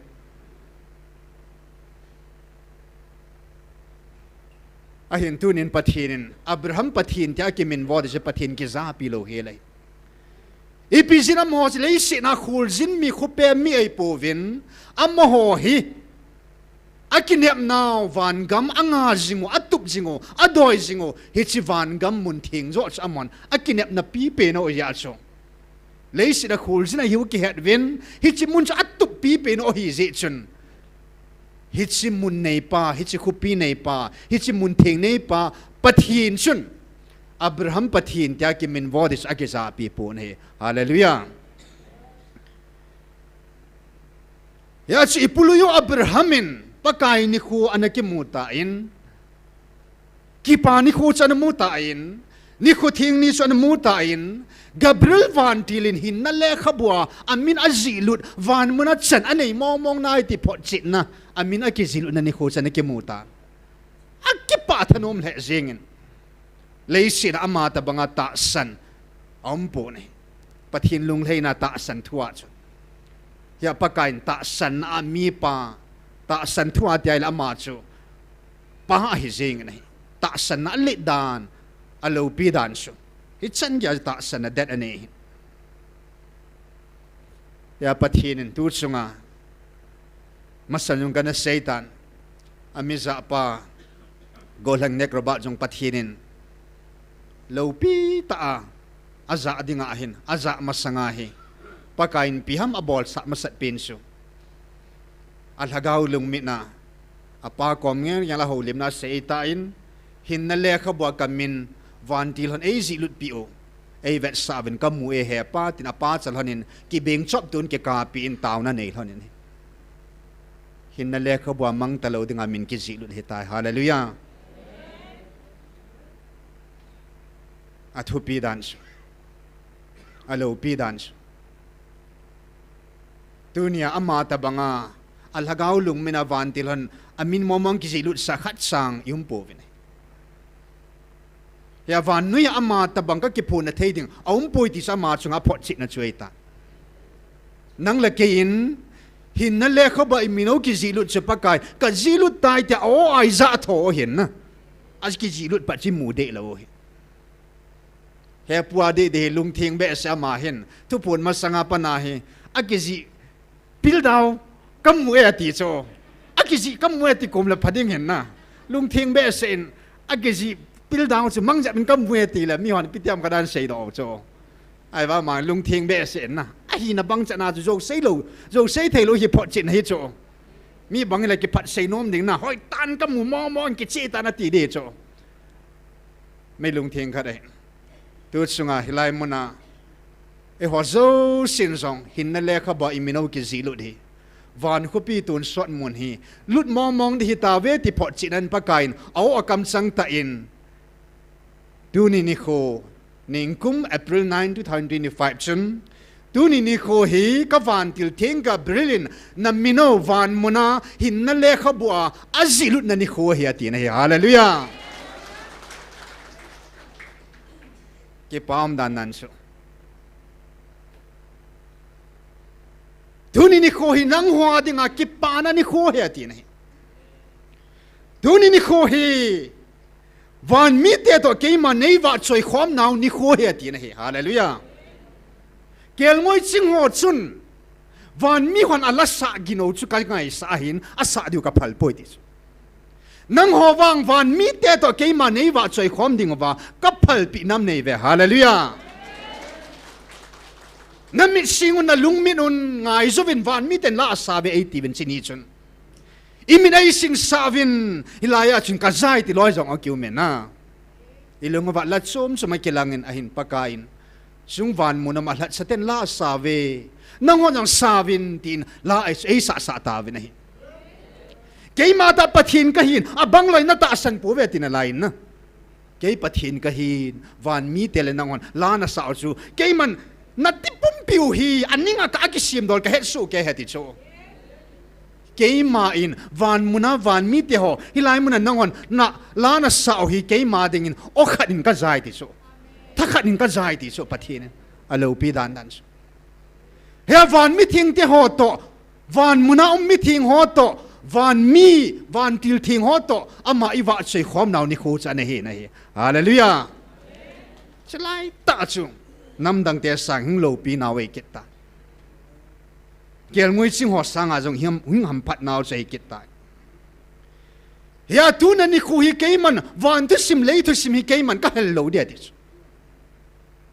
Ahin tunin Pathen in, Abraham Pathen tia kimin vo ding chu Pathen kijapi lou hel ahi. Ipi jeh in amaho chu leiset a kholjin mi khopem mi ahipouvin, amaho hi, akinepnau vangam anga jing u, atup jing u, adoi jing u, hiche vangam mun theng joh chu amahon, akinepna pipen u ahia chu. Leiset a kholjin ahiu kihet uvin, hiche mun chu atup pipen u ahi jeh chun. Hiche mun neipa, hiche khopi neipa, hiche mun theng neipa, Pathen chun. Abraham Pathen tia kimin vo ding chu akijapi pon ahi. Hallelujah. Hia chu i pului u Abraham in Pakai nikho ana kimu tan, kipa nikho chu ana mu tan, nikho theng ni chu ana mu tan, Gabriel vantil in hinna lekhabua amin ajihlut, van muna chan anei mongmong nai ti photchetna, amin akijihlutna nikho chu ana kimu tan. Akipah thanom lheh jengin. Leiset a ama tobanga tahsan aum pon ahi. Pathen lunglhaina tahsan thu a chu. Hia Pakaiyin tahsanna a mipa, tahsan thu a tia ahile ama chu pa ahi jengin ahi. Tahsanna a let dan, a loupi dan chu. Hichan geiya tahsanna det anei ahi. Hia Pathen in tu chunga Masang jong kana seitan, a mijahpa, gollhang nek Robert jong Pathen in loupi tah a, ajah dinga ahin, ajah masanga hi Pakaiyin ipi ham abolsah masat pen chu, a lhagao lungmitna, a pa kom ngen ngen a houlimna asei tan, hinna lekhabua kamin vantil hon eijih lutpi u, eivetsah uvin kamu e he pa, tin a pa chal honin kibeng chop tun kikapi in taona nei lhonin, hinna lekhabua mang talou dinga min kijih lut ahitai. Hallelujah. A thupi dan chu, a loupi dan chu, tunia ama tabanga a lhagao lungmitna vantil hon amin mong mong kijih lutsah khat sang i um pouvin ahi. Hia vannoiya ama tabang kakiphonna thei ding aum poi ti chu ama chunga photchetna chu ahitai. Nang le kei in hinna lekhabua i min u kijih lut chu Pakai, kajih lut tai tia aw a ijah tho u ahin na. Akijih lut pat chu imu deh lou u ahi. He pu a deh deh hi lungtheng behseh, ama hin thuphon masanga pat a hi akijih pildao kamu e ati chu. Akijih kamu e ati kom le pha ding ahin na. Lungtheng behseh in akijih pildao chu mangjep in kamu e ati le mihon ipi ti ham kadan seidoh u chu. Ahivang ama lungtheng behseh in na, ahina bang chan a chu jou sei lou, jou sei thei lou hi photchetna hi chu. Mi bang hile kiphatsei nom ding na, hoitan kamu mong mong in kiche tan ati ding chu. Mei lungtheng khat ahi. Tu chunga hilai muna eiho jousen jong hinna lekhabua i min u kijih lut hi, van khopi tonsot mun hi lut mong mong ding ahitauve ti photchetnan Pakaiyin aw a kamchang tah in, tuni nikho, nikum April nine, two thousand twenty-five chun, tuni nikho hi ka vantil theng Gabriel in na min u van muna hinna lekhabua ajih lutna nikho ahi atina ahi. Hallelujah. Kipa um dan dan chu, tuni nikho hi nangho a dinga kipana nikho ahi atina ahi. Tuni nikho hi van mite toh keima neivahchoi khomnau nikho ahi atina ahi. Hallelujah. Kelngoi ching ho chun van mi hon alasah ginou chu kangaisah ahin, asah diu kaphal poi ti chu. Nangho vang van mite toh keima neivahchoi khom ding uva kaphalpeh nam neive. Hallelujah. Namit sing un, nalungmit un, ngaijouvin, van miten la asauve eitiuvin chuni chun. Imit eisingsah uvin, hilai a chun kajai ti loi jong akium e na. Ilung uva la chom chom akilangin ahin Pakaiyin, chung van muna um a lhatsah ten la asauve, nanghon jong sauvin tin la eisah sah tauvin ahi. Keima tah Pathen kahin, abang loi natahsan pouve tina lai in na. Kei Pathen kahin, van mite le nanghon la nasau chu keiman nati pumpiu hi, aninga ka akisemdol kahetsoh kei ahi ti chu. Keima in van muna van mite ho, hilai muna nanghon na la nasau hi keima dingin aw khat in kajai ti chu. Thakhat in kajai ti chu Pathen in aloupi dan dan chu. Hia van mithengte ho toh, van muna um mitheng ho toh, van mi, vantil theng ho toh ama ivahchoi khomnau nikho chu ana hi na hi. Hallelujah. Chulai tah chu namdangte sang hung loupinau ahi kit tai. Kelngoi ching ho sanga jong hing, hung hamphatnau chu ahi kit tai. Hia tuna nikho hi keiman van thusim, lei thusim hi keiman kahel lou ding ati chu.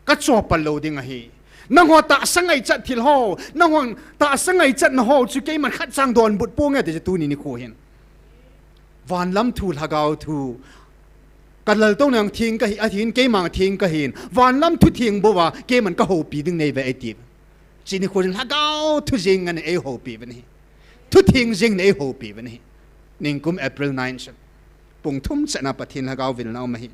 Kachopal lou ding ahi. Nangho tahsa ngaichat thil ho, nangho tahsa ngaichatna ho chu keiman khatcha donbut ponge ati chu tuni nikho hin. Vanlam thu, lhagao thu, ka laltouna jong theng kahi, ahin keima jong theng kahin, vanlam thu theng bouva keiman kahoupi ding neive eiti. Chuni nikho hin lhagao thu jeng in eihoupi uvin ahi. Thu theng jeng in eihoupi uvin ahi. Nikum April nine chun pung thum chan a Pathen lhagao vilna um ahi.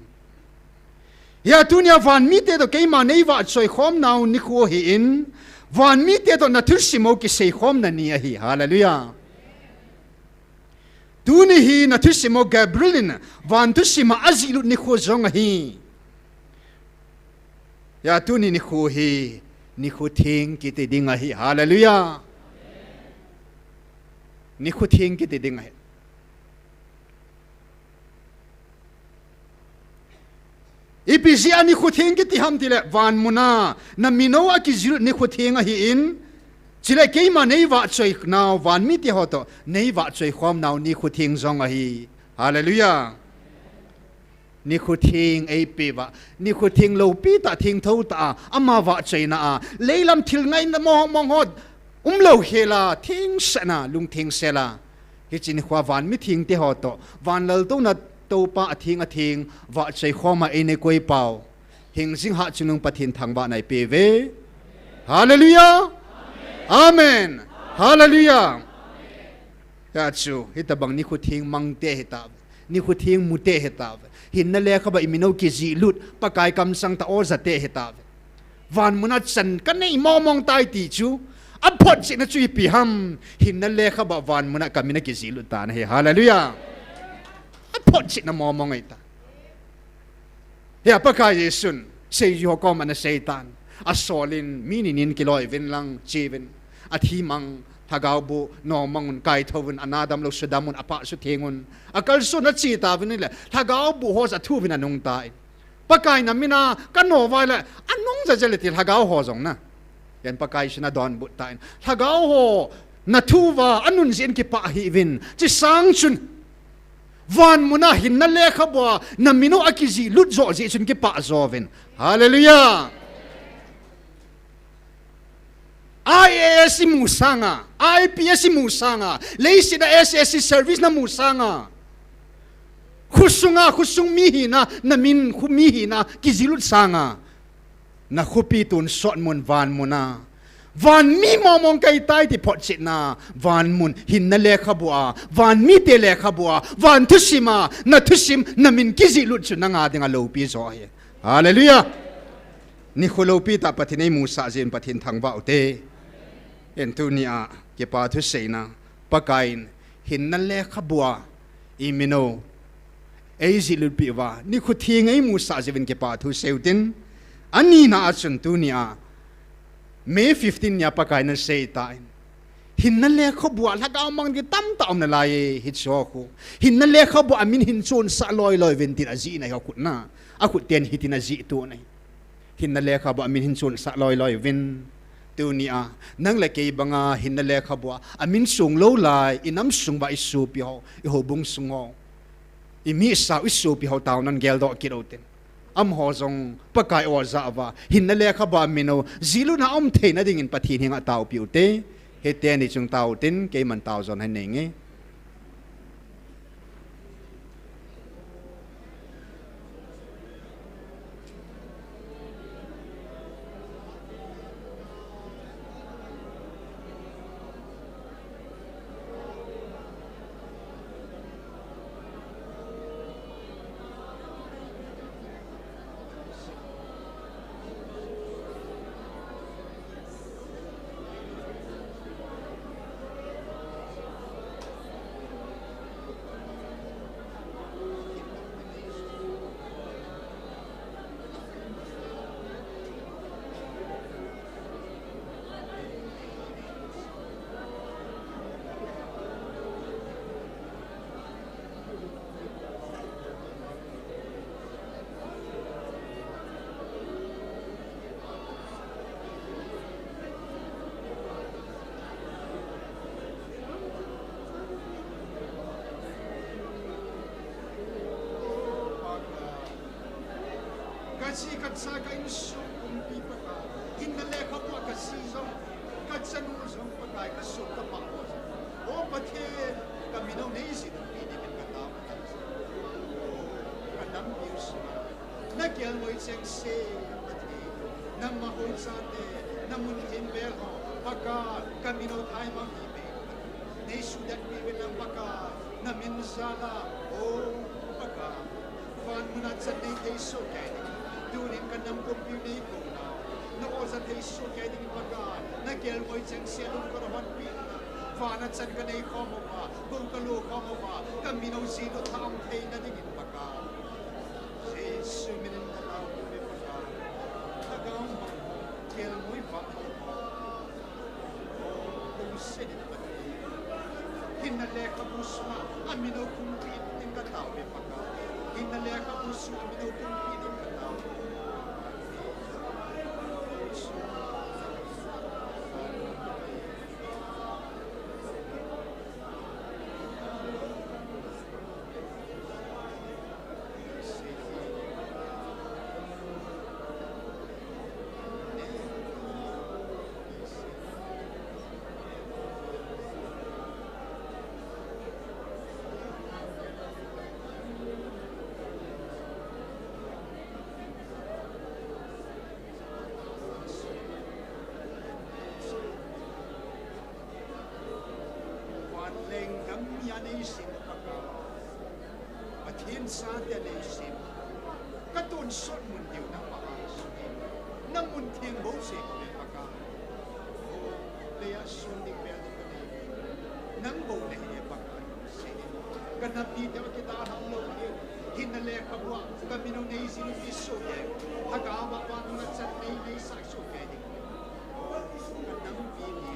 Hia tunia van mite toh keima neivahchoi khomnau nikho ahin, van mite toh nathusim u kisei khomna ni ahi. Hallelujah. Tuni hi nathusim u Gabriel in van thusim a ajihlut nikho jong ahi. Hia tuni nikho hi Nikho theng kiti ding ahi. Hallelujah. Nikho theng kiti ding ahi. Ipi jeh a nikho theng kiti ham tile, van muna na mino a kijilut nikho theng ahin, chule keima nei vahchoi nau van mite ho toh nei vahchoi khom nau nikho theng jong ahi. Hallelujah. Nikho theng eipeuva, nikho theng loupi tah, thengtho tah a, ama vahchoina a, leilam thil ngaina mong mong ho umlou hela, thengsel a, lungthengsel a, hiche nikho a van mithengte ho toh, van laltouna Toupa atheng atheng vahchoi khom a eina koipau, hingjing hatchungnung Pathen thangvahna eipeuve. Hallelujah. Amen. Hallelujah. Hijeh chun, hitobang nikho theng mangte hita, nikho theng mute hita, hinna lekhabua a imino kijihlut, Pakai kamsang tah oja te hita. Van muna chan kanei mong mong tai ti chu, aphotchetna chu ipi ham, hinna lekhabua a van muna kamin akijihlut tan ahi. Hallelujah. Aphotchetna mong mong ahitai. Hia Pakai Jesun seijui ho koma ana seitan, asolin mi ni nin kiloi uvin lang, che uvin, athi mang, lhagao boh nom mang un, kaithou vin, ana damlou sudam un, apha sutheng un, akalson a ache tauvin ahile, lhagao boh ho jong athu uvin anung tai. Pakai na mina kano uva ahile, anung jajal e ti lhagao ho jong na. Ken Pakai Jesun adonbut tan, lhagao ho nathu uva anun jeh in kipah hih uvin, chesang chun van muna hinna lekhabua a na mino akijihlut joh jeh chun kipah jo uvin. Hallelujah. I A S imu sanga, I P S imu sanga, leiset a S S C service namu sanga, khosunga, khosung mi hina, na min khu mi hina kijihlut sanga, na khopi tonsot mun van muna, van mi mong mong kahitai ti photchetna, van mun hinna lekhabua a, van mite lekhabua a, van thusim a na thusim, na min kijihlut chu nanga dinga loupi jo ahi. Hallelujah. Nikho loupi tah Pathen in eimusah jeh in Pathen thangvah ute. Hijeh chun tunia kipa thuseina, Pakaiyin hinna lekhabua a imino eijihlutpi uva, nikho theng eimusah jeh uvin kipa thusei utin. Anina a chun tunia May fifteen nia Pakaiyin aseitan, hinna lekhabua a lhagao mang ding tamtah aum nalai e, hiche ho khu. Hinna lekhabua a min hin chonsah loi loi uvin tin ajihna hi akhut na. Akhut ten hitin ajih tuan ahi. Hinna lekhabua a min hin chonsah loi loi uvin. Tunia nang le kei banga hinna lekhabua a min chon lou lai, inam sung uva isopi ho, ihoubung sung ho, imisa u isopi ho taona geldoh kit utin. Amaho jong Pakai oja uva hinna lekhabua a min jihlutna aum theina dingin Pathen henga taopi ute. Hiteni chun tao utin, keiman tao jon ahi neinge. Kaji kacha ka insung kumpi Pakai, hinna lekhabua kaji jong, kachanu jong Pakai, kasung kapah ho jong, O Pathen, kamin u neijih pi dingin katao. Kanam piu sima, nakelngoi chengse Pathen, nangma hou chate, namun thim bel ho, Pakai, kamin u thaimang hi pe. Neisuhdet pi uvin lang Pakai, namin jal a, O Pakai. Van muna chan neithei soh kei ding, tunin kanam kumpiu neikou nau, na-oja thei soh kei ding Pakai, nakelngoi chengse lung kanahonpi in, vana chan kanei khom uva, gou kalo khom uva, kamin u jihlut thah aum theina dingin Pakai, Jesu minin kataopiuve Pakai. Lhagao mang, kelngoi vah Amino kumpi ding katao ve Pakai. Hinna lekhabu sunga amino kumpi ding katao. Vanleng gam mi a neisim Pakai. Pathen chate neisim. Katonsot mun diu nangma a neisim. Namun theng bou se kave Pakai. Leiya sun ding bel ding kanei. Nang bou nahi e Pakai. Kanam mite akidalham lou hi. Hinna lekhabua kamino neijil pi sohkei. Lhagao vang vang nachan nei neisah sohkei ding. Kanam pi ni.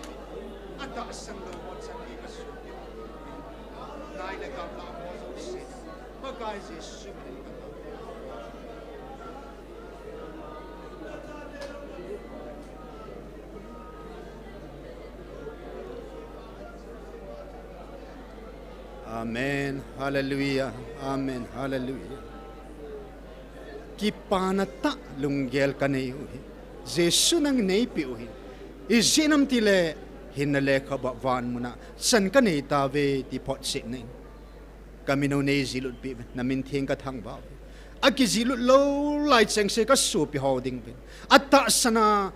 Atahsan lou ho chan ni kasohkei. Nai le gam lah ho jouse. Pakai Jesu min in katao. Amen. Hallelujah. Amen. Hallelujah. Kipana tah lunggel kanei u hi. Jesu nang neipeh u hi. Ijeh inem itile hinna lekhabua van muna chan kanei tauve ti photchetna in. Kamino neijil ut peh uvin, namin theng kathangvah uve. Akijil ut lou lai chengse kasopi ho ding uvin. Atahsan a,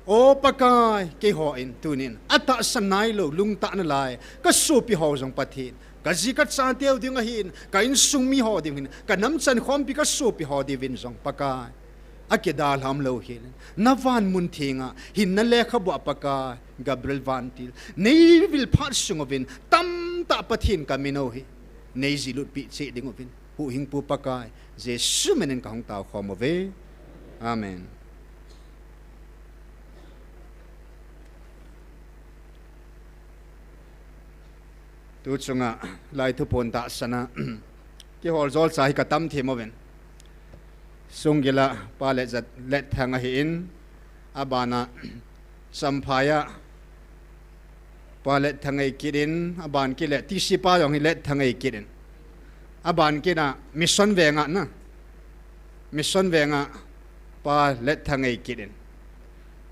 O Pakai, keiho in tunin atahsan nailou lungtah nalai kasopi ho jong Pathen. Kaji kachateu ding ahin, ka insung mi ho ding hin, kanam chankhompi kasopi ho diuvin jong Pakai. Akidalham lou hel in. Navan mun thenga hinna lekhabua Pakai. Gabriel vantil. Neivil phat sung uvin. Tamtah Pathen kamino hi. Neijil ut peh cheh ding uvin. Huhhingpu Pakai. Jesu min in kahung taokhom uve. Amen. Tu chunga lai thuphon tahsan a kihol jolcha hi katam thim uvin. Sunggil a Pa Letjat, Letthang ahin, abana Samphai a Pa Letthang eikit in, aban kit le T C pa jong hi Letthang eikit in. Aban kit a Mission Veng a na. Mission Veng a Pa Letthang eikit in.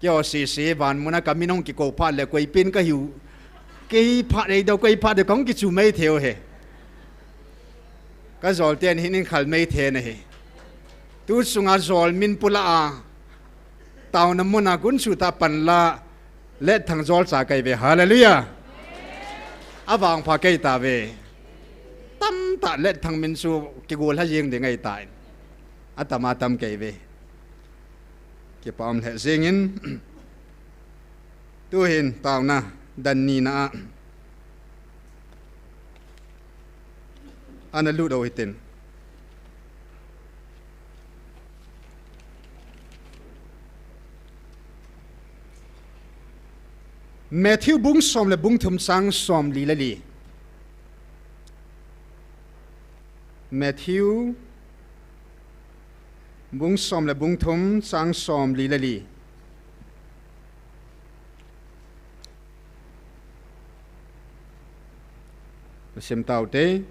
Keiho sese van muna kamin hung kikou phat le koi pen kahiu. Kei phat eidou, kei phat eidou, kahung kichu maithei u hi. Kajol ten hin in khal maithei na hi. Tu chunga jol min pula a. Taona muna gunchu tah pan la. Letthang jolcha kahi ve. Hallelujah. Avangpha kahi tauve. Tamtah Letthang min chu kigol ha jeng ding ahitai. Atam atam kahi ve. Kipa um lheh jeng in. Tuhin taona dan nina a ana lut u hitin. Matthew bung som le bung thum chang som li le li. Matthew bung som le bung thum chang som li le li. Sim tau te.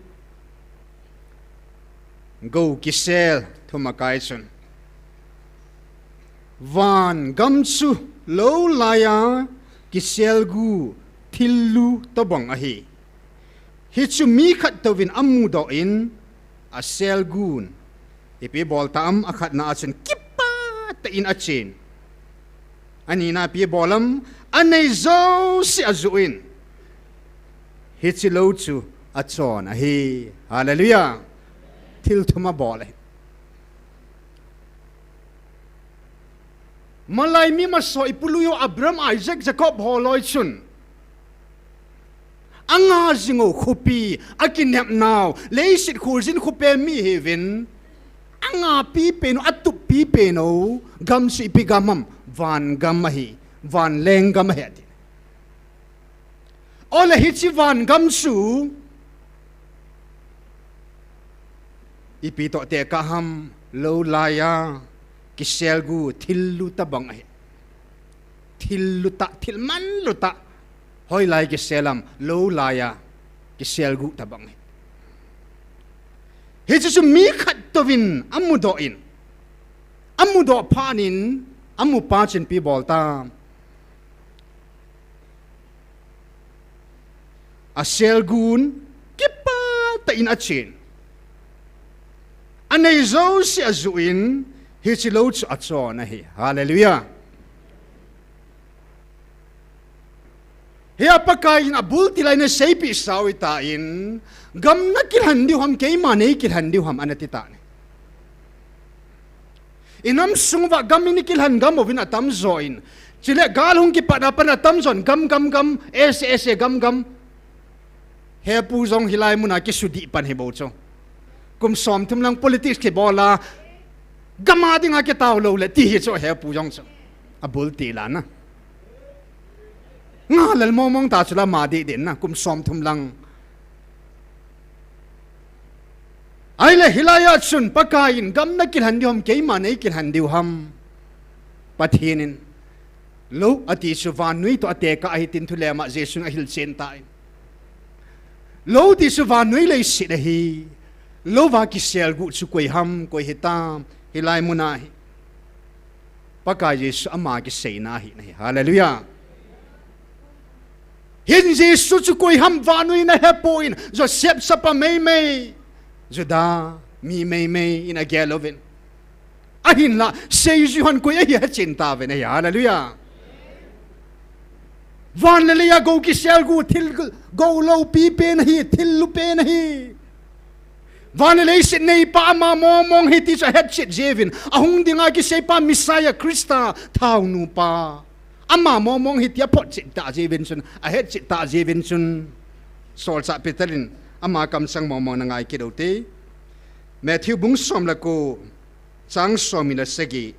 Gou kisel thum akai chun. Van gam chu lou laiya kisel gu thil lu tobang ahi. Hichu mi khat touvin amudoh in asel gun. Ipi bol tam, akhatna a chun kipah tah in achen. Anina ipi bol am, anei jouse ajoh in. Hiche lou chu achon ahi. Hallelujah. Thil thum abol ahi. Malai mi masa ipului u Abraham, Isaac, Jacob holoi chun. Anga jing u khopi, akinepnau, leiset kholjin khopi mi hiuvin. Anga pipen u, atup pipen u, gam chu ipi gam ham, van gam ahi, van leng gam ahi ati. Ole hiche van gam chu, Ipi toh tekah ham, lou laiya kiselgu thil lu tabang ahi. Thil lu tah, thil man lu tah. Hoilai kisel ham, lou laiya kiselgu tabang ahi. Hichu chu mi khat touvin amudoh in, amudoh phat in, amupa chun ipi bol ta. Aselgun kipah tah in achen. Anei jouse ajuh in, hiche lou chu achon ahi. Hallelujah. Hia Pakai in abul til a ana seipeh sau ahitan, gam nakilhen diu ham, keima neikilhen diu ham, ana ti tan ahi. Inam sung uva gam in ikilhen gam uvin atamjo in. Chule gal hung kipat a pat atamjon gam, gam, gam, S A, S A, gam, gam. Hepu jong hilai muna kisudih pan hibou chu. Kum somthum lang politics kibol a, gam a dinga kitao lou le ti hi chu hepu jong chu. Abul til a na. Ngalel mong mong ta chu la ma dih din na, kum somthum lang. Ahile hilai a chun Pakai in gam nakilhen diu ham, keima neikilhen diu ham. Pathen in lou ati chu vannoi toh atekah ahi tin thulem a Jesun ahilchen tan. Lou ti chu vannoi leiset ahi. Lou va kiselgu chu koi ham, koi hitam, hilai muna hi. Pakai Jesu ama kiseina ahi nahi. Hallelujah. Hin Jesu chu koi ham vannoi in ahepon, Joseph chapa meimei, Juda mi meimei in agel uvin. Ahinla, seijui hon koi ahi ahechen tauvin ahi. Hallelujah. Van le leiya gou kiselgu thil gou loupi pen ahi, thil lu pen ahi. Van le leiset neipa ama mong mong ahi ti chu ahetchet jiuvin, ahung dinga kiseipa Messiah Christa thao nupa. Ama mong mong ahi ti aphotchet tah jiuvin chun, ahetchet tah jiuvin chun. Solchah Peter in ama kamchang mong mong na ngai kit u te. Matthew bung som le ko, chang som ni le sagi.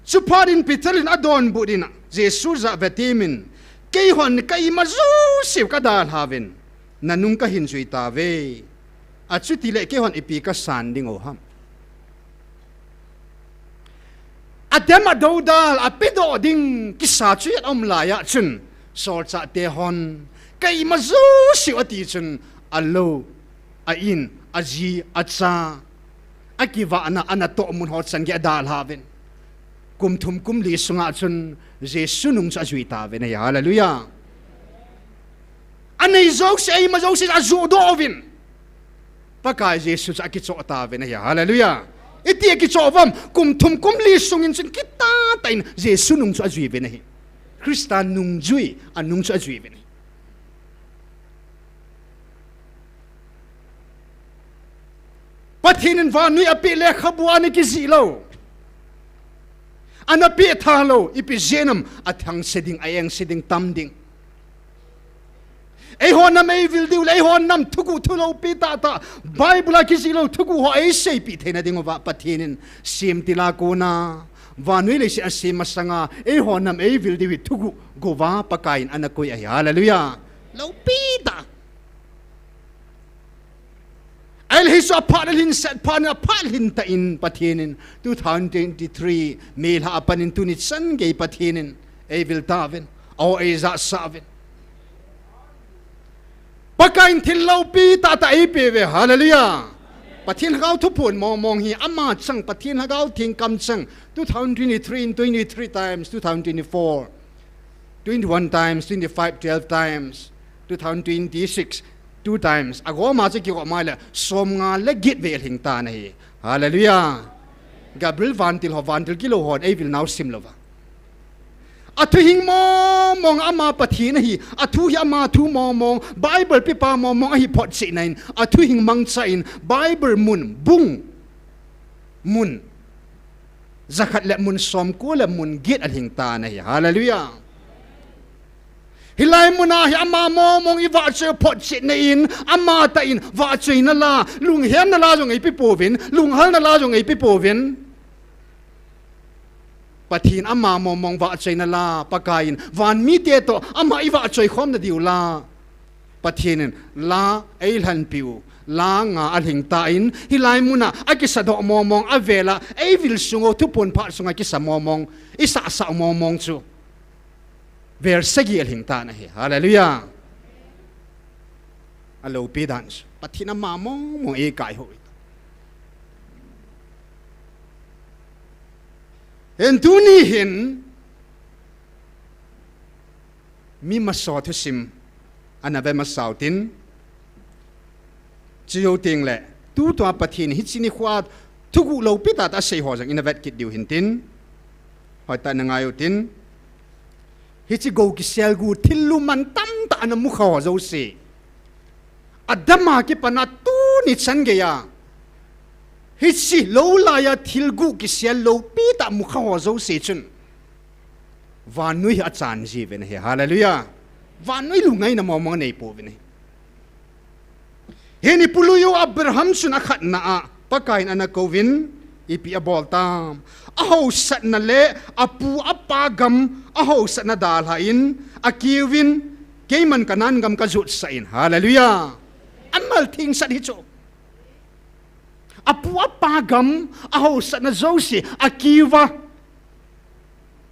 Chuphat in Peter in adonbut in Jesu jah vetemin, keihon keima jouseu kadalhauvin, nanung kahin jui tauve. Achutile keihon ipi kasan ding u ham. Adem adoudal, apedoh ding kisa chu aum laiya chun, solchahte hon, keima jouseu ati chun, alou, a-in, aji, acha, akivahna, anatoh mun ho chan gei adalhauvin. Kum thum kum li sunga chun Jesu nung chu ajui tauvin ahi. Hallelujah. Anei jouse, eima jouse ajoh doh uvin. Pakai Jesu chu akichoh tauvin ahi. Hallelujah. Iti akichoh uvam, kum thum kum li sungin chun kitah tah in Jesu nung chu ajui uvin ahi. Christa nungjui, anung chu ajui uvin ahi. Pathen in vannoi apeh lekhabu a ana kijih lou, ana peh tha lou, ipi jeh ham, athangse ding, a-engse ding, tam ding. Eiho nam eivil diu le, eiho nam thuguh thuloupi tahtah, Bible a kijih lou thuguh ho eiseipeh theina diuva Pathen in semtil a kona vannoi leiset asem masanga, eiho nam eivil diu hi thuguh gouva Pakai in ana koi ahi. Hallelujah. Loupi tah. Ahile hichu aphat le lhin set phat in, aphat lhin tah in Pathen in two thousand twenty-three May lha a pat in tuni chan gei Pathen in eivil tauvin, a-o eijahsah uvin. Pakai in thil loupi tahtah eipeh uve. Hallelujah. Pathen Lhagao thuphon mong mong hi ama chang, Pathen Lhagao Theng kamchang, two thousand twenty-three in twenty-three times, two thousand twenty-four, twenty-one times, twenty-five, twelve times, two thousand twenty-six, two times. Agoma chu kigom a le, somnga le get vei alhing tan ahi. Hallelujah. Gabriel vantil ho, vantil kilou hon eivilnau simlouva. Athuhing mong mong ama Pathen ahi, athu hi ama thu mong mong, Bible pepa mong mong ahi photchetna in, athuhing mangcha in, Bible mun, bung, mun jakhat le mun somko le mun get alhing tan ahi. Hallelujah. Hilai muna hi ama mong mong ivahchoi photchetna in, ama tah in vahchoina la, lunghemna la jong eipe pouvin, lunghalna la jong eipe pouvin. Pathen ama mong mong vahchoina la, Pakai in, vanmite toh, ama ivahchoi khomna diu la, Pathen in la eilhenpiu, langa alhing tan, hilai muna akisadoh mongmong, avela eivil sung u thuphon phat sunga kisa mongmong, isahsah mongmong chu vel sagi alhing tan ahi. Hallelujah. Aloupi dan chu Pathen ama mongmong eikaihoi. Hin tuni hin mi masa thusim ana ve masau tin, chujou tengle tutua Pathen hiche nikhoa thuguh loupi tah tah asei ho jong ina vet kit diu hin tin, hoitah in na ngai utin, hiche gou kiselgu thil lum mantam tah ana mukha ho jouse, Adam a kipatna tuni chan geiya hiche lou laiya thilguh kisel loupi tah mukha ho jouse chun vannoi hi achan jiuvin ahi. Hallelujah. Vannoi lungngaina mongmong aneipouvin ahi. Hin ipu lui u Abraham chun akhatna a Pakaiyin ana kouvin, ipi abol tam? Ahaosatna le apu apa gam ahaosatna dalhan, akiuvin, keiman Canaan gam kajotsah in. Hallelujah. Amal thengsat hichu. Apu apa gam ahaosatna jouse akiuva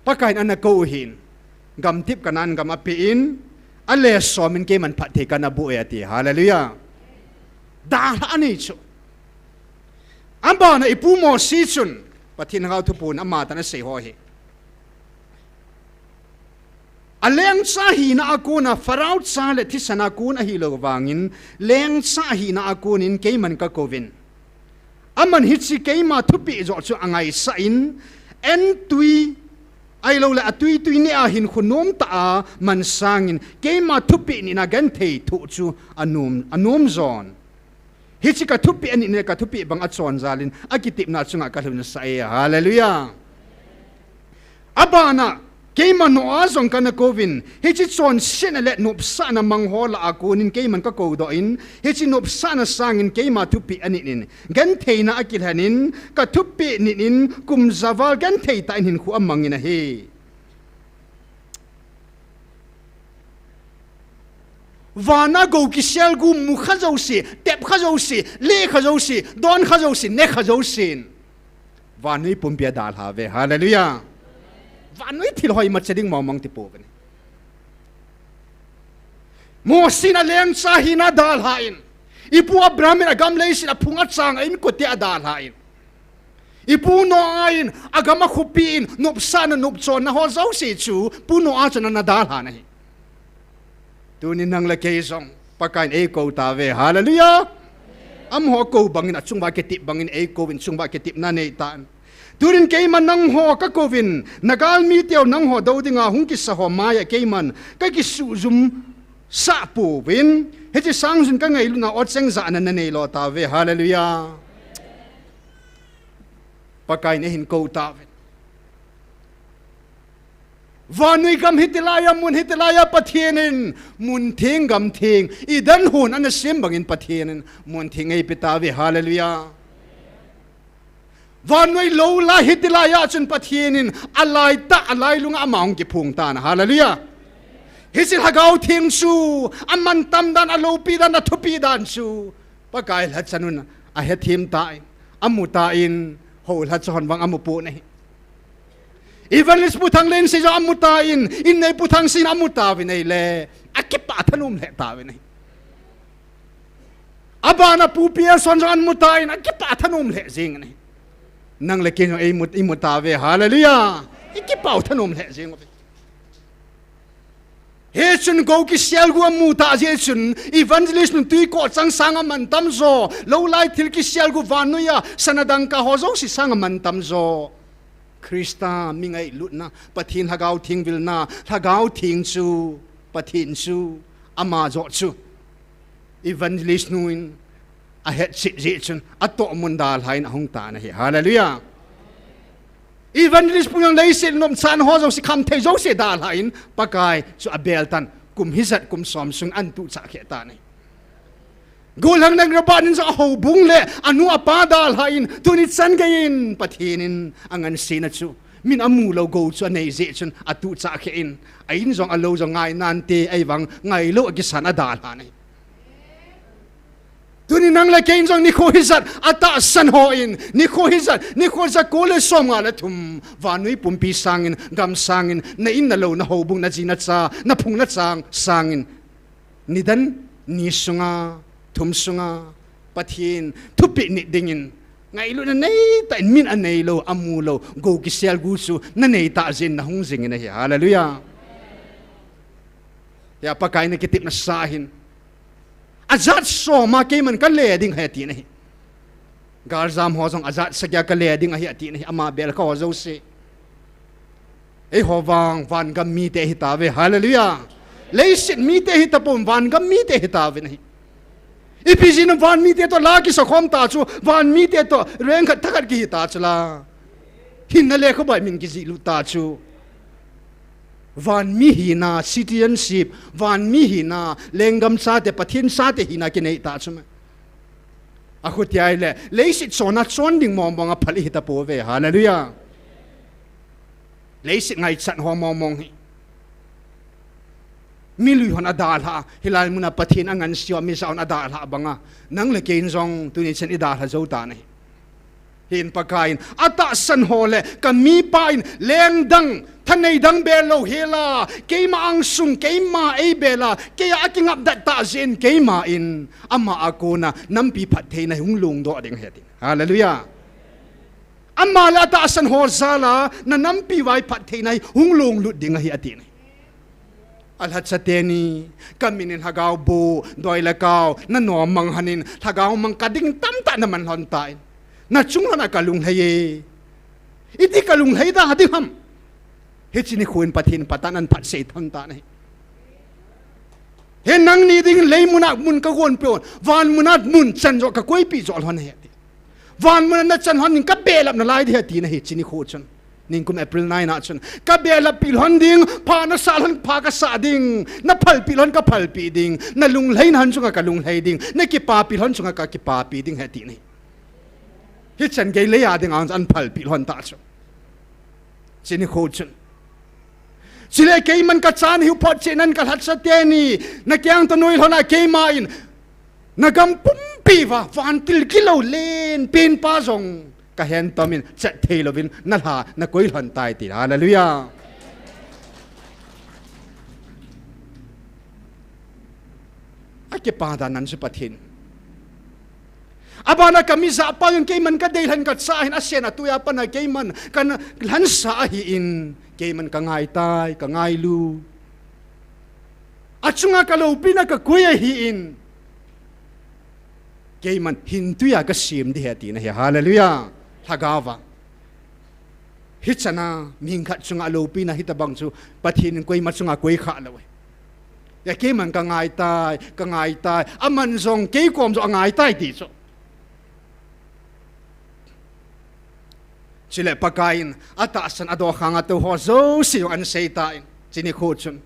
Pakaiyin ana kou hin, gamthip Canaan gam apen, ale somin keiman phatthei kana boh e ati. Hallelujah. Dalhah anei chu. Abana ipu Mose chun Pathen lhagao thuphon amatah in asei ho hi, alengcha hina a kona, Pharaoh cha le thisan a kon ahilou vangin, lengcha hina a konin keiman kakouvin, aman hiche keima thupeh joh chu angaisah in, entui ahiloule atuitui neh a hinkho nomtah a man sangin, keima thupeh nina genthei thoh chu anom, anom jon. Hiche kathupeh anit le kathupeh bang achon jalin akitepna chunga kalhunsah e. Hallelujah. Abana keima Noah jong kana kouvin, hiche chonsetna le nopsahna mang ho lah a konin keiman kakoudoh in, hiche nopsahna sangin keima thupeh anit in, gentheina akilhen in, kathupeh nit in kum ja val genthei tah in hinkho amangin ahi. Vana gou kiselgu mukha jouse, tepkha jouse, lekha jouse, donkha jouse, nekha jousen vannoi pumpia dalhauve. Hallelujah. Vannoi thil ho imacha ding mongmong tipouvin, Mosen alengcha hina dalhan, ipu Abraham in agam leiset aphung achang a inkote adalhan, ipu Noah in agam akhopi in nopsahna nopchonna ho jouse chu Pu Noah chun ana dalhan ahi. Tunin nang le kei jong Pakaiyin eikou tauve. Hallelujah. Amaho kou bangin achunguva kitep bangin eikouvin chunguva kitepna neitan. Tunin keiman nangho kakouvin, nagalmiteu nangho dou dinga hung kisa ho maiya keiman kakisuhjumsah pouvin, hiche sangjun kangailutna o cheng jahna nanei lo tauve. Hallelujah. Pakaiyin eihin kou tauvin. Vannoi gam hitilaiya mun, hitilaiya Pathen in mun theng gam theng, Eden hon ana sem bangin Pathen in mun theng eipe tauve. Hallelujah. Vannoi lou lai hitilaiya chun Pathen in alaitah, alailunga ama hung kiphong tan. Hallelujah. Hiche Lhagao Theng chu amantam dan, aloupi dan, athupi dan chu Pakai lhacha nun ahethem tan, amu tan, houlhacha hon vang amu pon ahi. Evangelist Pu Thanglen sei jong amu tan, innei Pu Thangsen amu tauvin ahile akipah thanom lheh tauvin ahi. Abana Pu Pi Ason jong amu tan, akipah thanom lheh jengin ahi. Nang le kei jong eimu, imu tauve. Hallelujah. Ikipah thanom lheh jeng uve. Hichun gou kiselgu amu tah jeh chun evangelist nun twikoh chang sanga mantam jo, lou lai thil kiselgu vannoiya sana dangka ho jouse sanga mantam jo, Christa mi ngailutna, Pathen Lhagao Theng vilna, Lhagao Theng chu, Pathen chu, ama joh chu evangelist nun ahetchet jeh chun atohmun dalhan ahung tan ahi. Hallelujah. Evangelist pu jong leiset nomchan ho jouse, khamthei jouse dalhan Pakai chu abel tan, kum hijat kum som sung ahin tuchah kheh tan ahi. Gollhang Negrabah nin jong ahoubung le anu apa dalhan tuni chan geiyin Pathen in angansena chu min amu lou gou chu anei jeh chun atuchah kheh in, a in jong a lou jong ngai nante, ahivang ngailou akisan adalhan ahi. Tuni nang le kei in jong nikho hijat atahsan hon, nikho hijat, nikho jako le somnga le thum, vannoi pumpi sangin, gam sangin, na in, na lou, na houbung, na ji, na cha, na phung, na chang sangin, nidan ni sunga, thum sunga, Pathen thupeh nit dingin ngailutna neitah in, min aneilou, amulou, gou kisel gu chu nanei tah jeh in nahung jingin ahi. Hallelujah. Hia Pakai in akitepna sa hin, ajat soma keiman kale ding ahi atin ahi. Galjam ho jong ajat sagia kale ding ahi atin ahi, ama belkha ho jouse. Eiho vang vangam mite ahitauve. Hallelujah. Leiset mite ahitapon, vangam mite ahitauvin ahi. Ipi jeh inem, van mite toh la kisakhom ta chu, van mite toh lengkhat thakhat kihi ta chu la. Hinna lekhabu a min kijihlut ta chu. Van mi hina, citizenship, van mi hina, lenggam chate, Pathen chate hina kinei ta chu me. Akhutia ahile, leiset chonna chon ding mongmong a phal ihitapouve. Hallelujah. Leiset ngaichat ho mongmong hi, milui hon adalhah, hilai muna Pathen angansea mijat hon adalhah banga, nang le kei in jong tuni chan idalha jou tan ahi. Hin Pakai in atahsan ho le, kamipa in lengdang, thanei dang bel louhela, keima angsung, keima eibela, keia akingapdat tah jeh in keima in ama a kona nampi phattheina hung longdoh ding ahi atin. Hallelujah. Ama le atahsan ho jal a nanampi vai phattheina hi hung longlut ding ahi atin ahi. Alhacha teni, kamin in Lhagao boh, doi le kao, nanom mang lhonin, Lhagao mang kading tamtah naman lhon tan, nachung lhon a kalunglhai e. Iti kalunglhai da ding ham? Hiche nikho in Pathen patan an phatsei thon tan ahi. Hin nangni dingin lei muna mun kagonpeh un, van muna mun chan joh kakoipeh joh lhon ahi ati. Van muna nachan lhon ding, kabelap nalai ding ahi atin ahi, hiche nikho chun. Nikum April nine a chun, kabelap peh lhon ding, pha nasah lhon, pha kasah ding, naphalpeh lhon, kaphalpeh ding, nalunglhaina lhon chunga kalunglhai ding, nakipapi lhon chunga kakipapi ding ahi atin ahi. Hichan gei lei a dinga an phalpeh lhon ta chu, hiche nikho chun. Chule keiman kachan hiu photchetnan, kalhacha teni, nakeng toh noi lhon a keima in, nagam pumpi uva vantil kilou lenpen pa jong kahen tomin chat theilouvin nalha nakoi lhon tai ti. Hallelujah. Akipa dan nan chu Pathen. Abana kamijahpa jong keiman kadeilhen kachah hin, asen atui a pat a keiman kalhansa ahin, keiman kangaitai, kangailu. Achunga kaloupina kakoi ahin, keiman hintwi a kasem ding ahi atin ahi. Hallelujah. Lhagao va. Hichana mihing khat chunga loupina hitobang chu Pathen in koima chunga koikhah lou ahi. Hia keiman kangaitai, kangaitai. Aman jong kei kom jong angaitai ti chu. Chule Pakai in atahsan adokhang atou ho jouse jong ahin seitan, hiche nikho chun,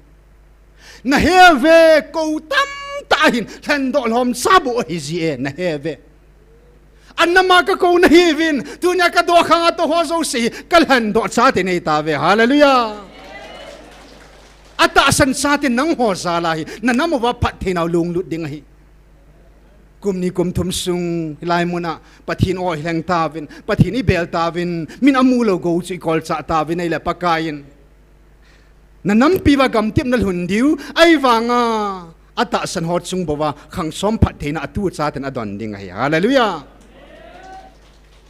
naheuve, kou tamtah ahin, lhendoh lhomcha bou ahijeh e, naheuve. Anama kakou nahiuvin, tunia kadokhang atou ho jouse hi kalhendoh chate neitauve. Hallelujah. Atahsan chate nangho jal a hi nanam uva phattheinau lunglut ding ahi. Kum ni kum thum sung hilai muna Pathen o ilheng tauvin, Pathen ibel tauvin, min amulou gou chu ikolchah tauvin ahile Pakai in nanampi uva gamtep nalhun diu, ahivanga atahsan ho chung bouva khangsom phattheina atu chaten adon ding ahi. Hallelujah.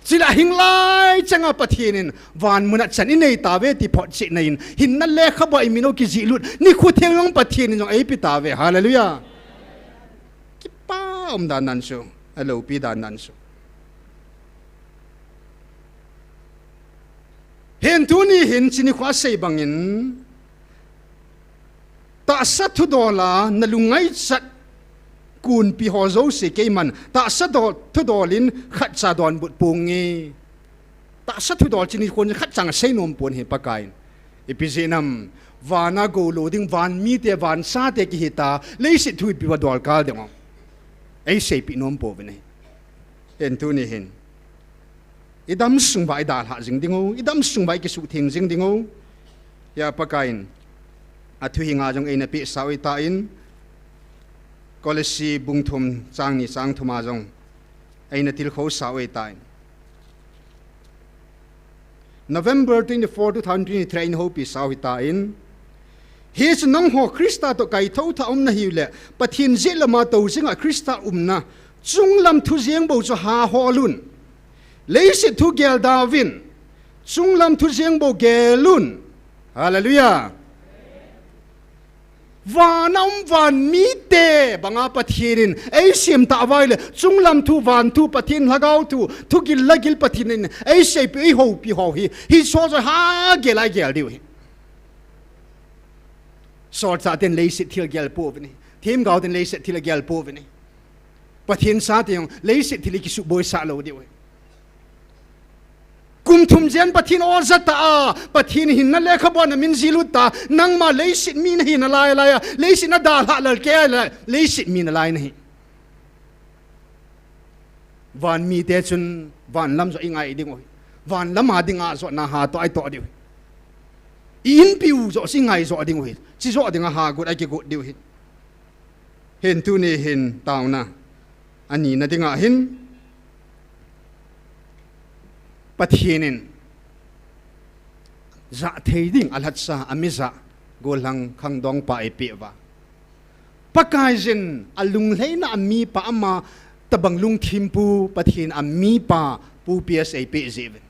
Chule hinglai changa Pathen in van muna chan inei tauve ti photchetna in, hinna lekhabu a imin o kijihlut, nikho theng jong Pathen in jong eipe tauve. Hallelujah. Kipa umdan nan chu, aloupi dan nan chu. Hin tuni hin hiche nikho a sei bangin, tahsa thudol a nalung ngaichat konpi ho jouse keiman tahsa dol, thudol in khatcha donbut ponge. Tahsa thudol hiche nikho in khatcha asei nom pon ahi Pakai in. Ipi jeh inem, vana goulou ding, van mite, van chate kihita, leiset thu ipi uva dolkal ding u eiseipeh nom pouvin ahi. Hin tuni hin idam sung uva idalhah jing ding u, idam sung uva ikisuhtheng jing ding u. Hia Pakai in athu hinga jong eina pehsau ahitan, Kolosi bung thum chang ni chang thum a jong eina tilkhou sau ahitan. November twenty-four, two thousand twenty-three a eina houpi sau ahitan. Hichu nangho Christa toh kaithou thah a um nahiu le, Pathen jet lama tou jinga Christa umna, chunglam thu jeng bou chu hahol un. Leiset thu gelda uvin, chunglam thu jeng bou gel un. Hallelujah. Van a um van mite banga Pathen in eisem tah uva ahile, chunglam thu, van thu, Pathen lhagao thu, thugil lhagil Pathen in eiseipeh, eihoupi ho hi, hiche ho chu hagel a igel diu ahi. Solchah ten leiset thil gel pouvin ahi. Themgao ten leiset thil gel pouvin ahi. Pathen chate jong leiset thil a kisuhboisah lou diu ahi. Kum thum jen Pathen o ja ta a, Pathen hinna lekhabua namin jil u ta, nangma leiset mi nahi nalai lai a, leiset nadalhah lal kei a, leiset mi nalai nahi. Van mite chun van lam joh ingai ding u ahi. Van lam a dinga jotna ha toh aitoh diu ahi. I inpiu joh chu ingai joh ding u ahi. Chi joh dinga ha got a kigot diu ahi. Hin tuni hin taona. Anina dinga hin Pathen in jah thei ding alhatsah a mi jah gollhang khangdong pa eipeh uva. Pakaiyin alunglhaina a mipa ama tabang lungthim pu Pathen a mipa Pu P S eipeh jeh uvin.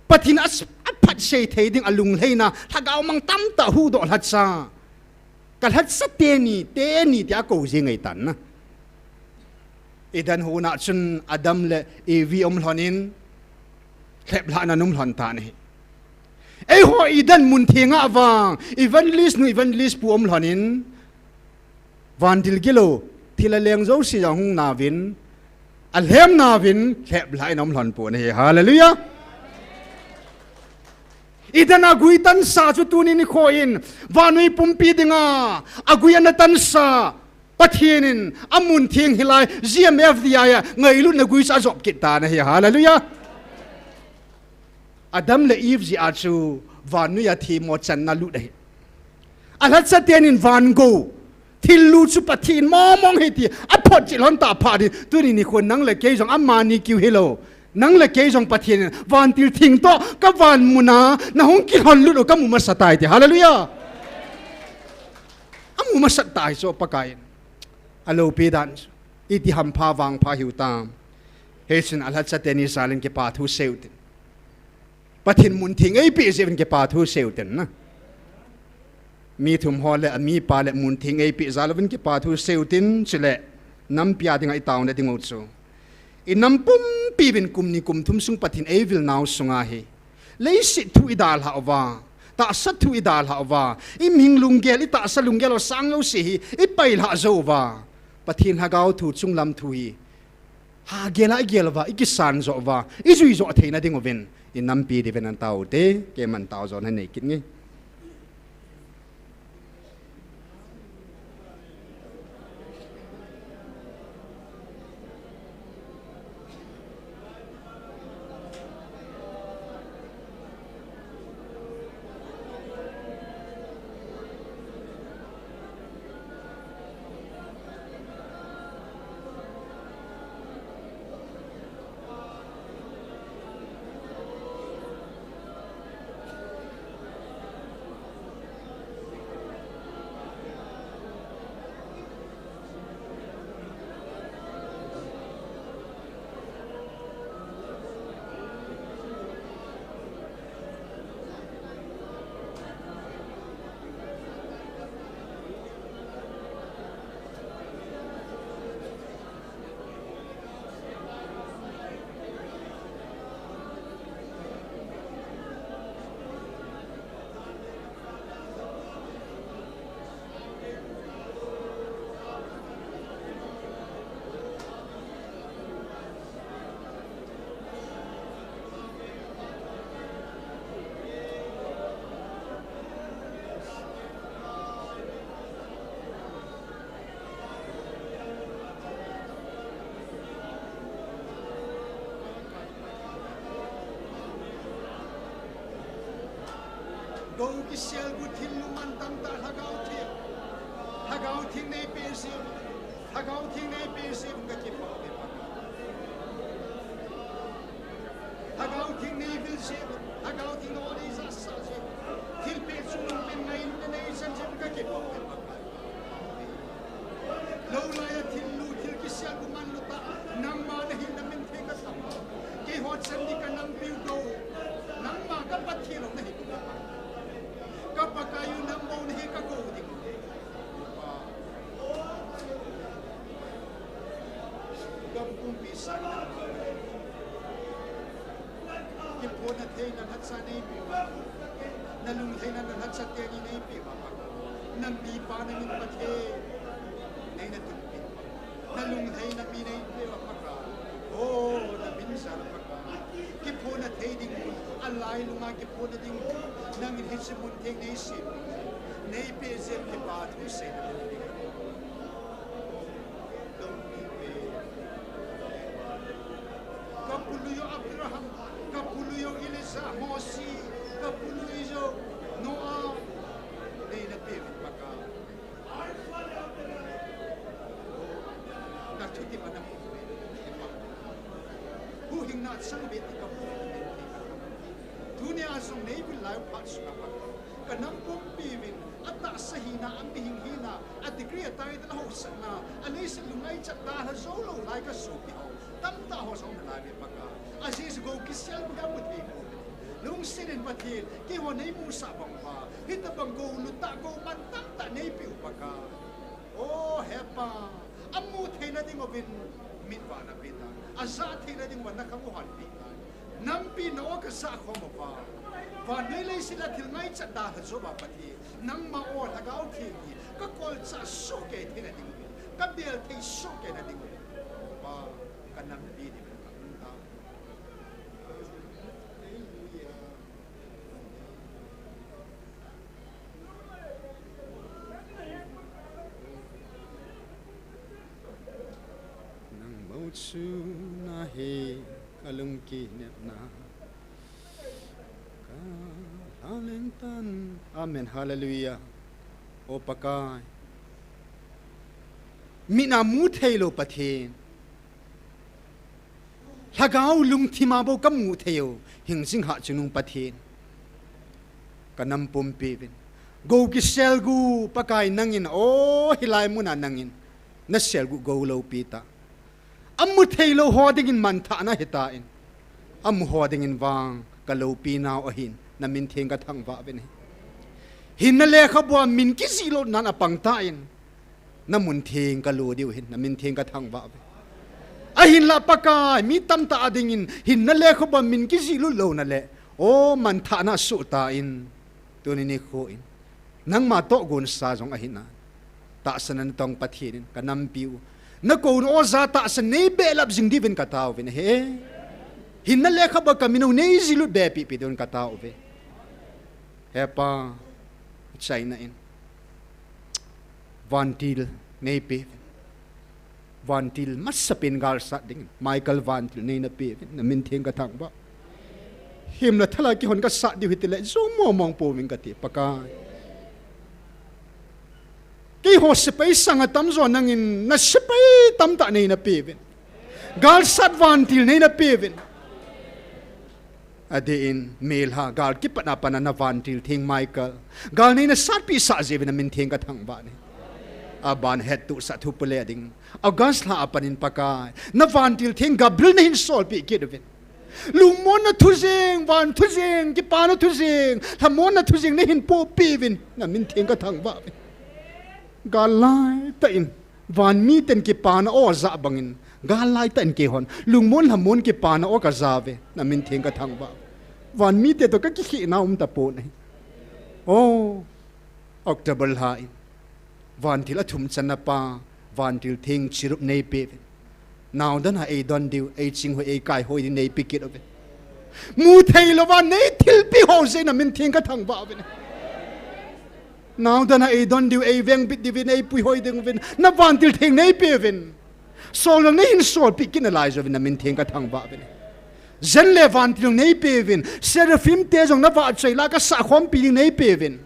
Pathen a, aphatsei thei ding alunglhaina lhagao mang tamtah huhdoh lhatsah. Ka lhatsah teni, teni tia kou jing ahitan na. Eden hon a chun Adam le Evi um lhonin, lheplhahna um lhon tan ahi. Eiho Eden mun theng a vang, evangelist nu, evangelist pu um lhonin, van dil gilou, thil a leng jouse jong hung nauvin, alhem nauvin, lheplhah in um lhon pon ahi. Hallelujah. Eden a gui tansa chu tuni nikho in, vannoi pumpi dinga, agui ana tansa, Pathen in amun theng hilai, G M F D I a, ngailutna gui chu ajop kit tan ahi. Hallelujah. Adam le Eve jeh a chu vannoi a themmo channa lut ahi. Alhatsah teni in van gou, thil lu chu Pathen mong mong ahi ti aphotchet lhon tah phat in, tuni nikho nang le kei jong amani kiu hilou. Nang le kei jong Pathen in vantil thing toh ka van muna nahung kilhon lut u kamu masa tai ti. Hallelujah. Amu masat tai chu Pakai in. Aloupi dan chu. Iti hampha vangpha hiu tam. Hichun alhatsah teni jal in kipathu seiyu tin. Pathen mun theng eipeh jeh uvin kipathu seiyu tin na. Mi thum ho le amipa le mun theng eipeh jal uvin kipathu seiyu tin, chule nampi a dinga itaona ding u chu. Inam pumpi uvin kum ni kum thum sung Pathen eivil nau sunga hi. Leiset thu idalhah uva, tahsa thu idalhah uva, imihing lunggel, itahsa lunggel u sang jouse hi, ipailhah jou uva. Pathen lhagao thu, chunglam thu hi. Hagel a igel uva, ikisan joh uva, ijui joh theina ding uvin, inampi diuvin nang tao te, keiman tao jo nanei kit nge. Gou kisel gu thil nu mantam tah Lhagao Theng. Lhagao Theng neipeh jeh u. Lhagao Theng neipe jeh in kakipah e Pakai. Lhagao Theng neivil jeh in, Lhagao Theng neijatsah jeh in, thilpeh chungnung pen ngailutna neichan jeh in kakipah e Pakai. Lou laiya thil lu, thil kisel, kuman lu tah, nangma nahin namin theng kathangvah. Keiho chan ding kanampiu, nangma ka Pathen u nahi. Ka Pakai u, nang bou nahi kakou ding. Gam pumpi sanga kiphona theina lhacha neipeuva, nalung theina lhacha teni neipeuva Pakai, namipa namin Pathen neina tunpi, nalung theina mi neipeuva Pakai, o, namin jal Pakai, kiphona thei ding, alailunga kiphona ding, nangin hiche mun theng neisem, neipeh jeh in kipa thu seina ding. Kapului u Abraham, kapului u Elijah, Mose, kapului u Noah, neina peuvin Pakai. Nathutep a napui uve. Huhhingna chang uve ti kamu uve. Tunia jong neivil lai u phat sunga Pakai, kanam pumpi uvin, atahsa hina, amihing hina, a degree, a title, a hausatna, aleiset lungngaichat dalha jou lou lai kasopi ho tamtah ho jong nalai uve Pakai. Ajeh chu gou kisel bou kamu thei pouve. Lungset in Pathen, keiho neimusah bang uva, hitobang gou lutah, gou man tamtah neipeh u Pakai. O, he Pa, amu theina ding uvin mitvah napeh tan, ajah theina ding uva nakhang u hanpeh tan. Nampi na o kajah khom uva, vannoi leiset a thil ngaichat dalha jou uva Pathen, nangma o Lhagao Theng hi kakolchah sohkei theina ding uvin, kabel thei sohkeina ding uvin, Pa, kanampi ding uvin kaum tan. Nang bou chu nahi kalungkinepna, kalhaleng tan. Amen. Hallelujah. O Pakai, mit a mu theilou Pathen, Lhagao lungthim a bou kamu thei u, hingjing hatchungnung Pathen, kanam pumpi uvin. Gou kisel gu Pakai nangin, o, hilai mun a nangin naselguh gou loupi tah. Amu theilou ho dingin manthahna hitan, amu ho dingin vang kaloupinau ahin, namin theng kathangvah uvin ahi. Hinna lekhabua min kijih lou nan apang tan, namun theng kalo diu ahin, namin theng kathangvah uve. Ahinlah Pakai, mi tamtah a dingin hinna lekhabua min kijih lut louna le, o, manthahna asuh tan, tuni nikho in nangma toh gonsa jong ahinan, tahsa natong Pathen in kanampiu, nakouna o ja tahsa neibehlap jing diuvin kataovin ahi. Hinna lekhabua kamin u neijihlut behpeh peh diuvin kataouve. He Pa, achaina in vantil neipeuvin. Vantil masapen galsat dingin Michael vantil neina peuvin, namin theng kathangvah. Himna thala kihon kasat diu hitile jou mongmong pouving kati Pakai. Keiho sepai sanga tamjo nangin nasepai tamtah neina peuvin. Galsat vantil neina peuvin. Adeh in, melha, gal kipatna pana navantil theng Michael, gal neina satpeh sah jeh uvin namin theng kathangvah e. Aban hettohsah thu pule ding, August lha a panin Pakai, navantil theng Gabriel nahin solpeh kit uvin. Lungmonna thu jeng, van thu jeng, kipana thu jeng, lhamonna thu jeng nahin pohpeh uvin, namin theng kathangvah uve. Gal laitah in, van miten kipana o ajah bangin, gal laitah in keihon lungmon lhamon kipana o kaja uve, namin theng kathangvah uve. Van mite toh kakikhehna umtapon ahi. O, October lha in vantil athum channa pa, vantil theng chirup neipeuvin. Naodana eidon diu, eiching hoi, eikaihoi ding neipe kit uvin. Mu theilouva neithilpeh ho jeh in namin theng kathangvah uvin. Naodana eidon diu, eivengbit diuvin, eipuihoi ding uvin, navantil theng neipeuvin. Sol jong neihin solpeh kit nalai jouvin namin theng kathangvah uvin. Jen le vantil jong neipeuvin. Seraphim te jong navahchoi lah a kasahkhompi ding neipeuvin.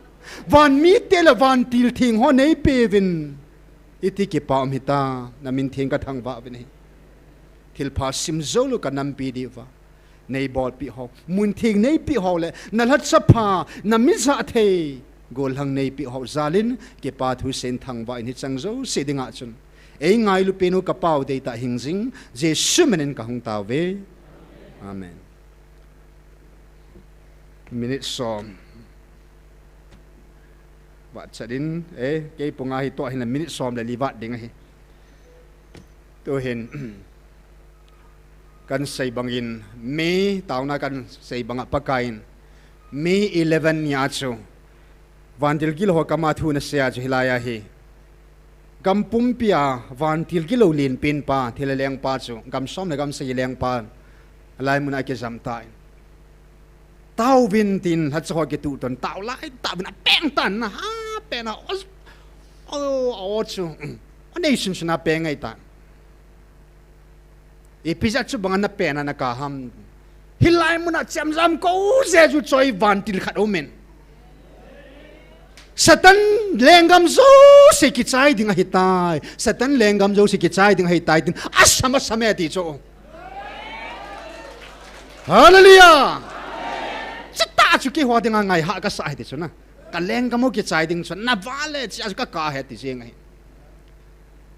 Van mite le vantil theng ho neipeuvin. Iti kipa um hita, na min theng ka thangvah uvin ahi. Thilpha sim jou lou ka nampi diuva. Nei bolpi ho. Mun theng nei pi ho le, na lhacha pha, na mi ja thei. Gollhang nei pi ho jalin, kipa thu seiyin thangvah in hi chang jouse dinga chun. Ei ngailu pen u ka Pau deitah hing jing, Jesu min in ka hung tao ve. Amen. Minute som. Vah chat in, eh, kei pung a hi tua hin la minute som le li vah ding ahi. Tuhin, kan sei bangin, May, taona kan sei banga Pakaiyin, May eleven nia chu, vantil gilou ho kama thu na sei a chu hilai ahi. Gam pumpi a vantil gilou lenpen pa, thil lengpa chu, gam som le gam sagi lengpa, alai mun a kijam tan. Taovin tin, lhacha ho kituh ton, tao lai, taovin a peng tan na, ha, peng a, o, o, o chu, o nei sun sun a peng ngai tan. Ipi jeh a chu bang a na peng a na kap ham. Hilai mun a chemjam kou jeh chu choi vantil khat um in. Satan lenggam jouse kichai ding ahitai. Satan lenggam jouse kichai ding ahitai tin. Asam, asam e ti chu. Hallelujah. Chutah chu keiho dinga ngai hah kasa ahi ti chu na. Ka lenggam u kichai ding chu. Na vale chi a chu ka kap ahi ti jeng ahi.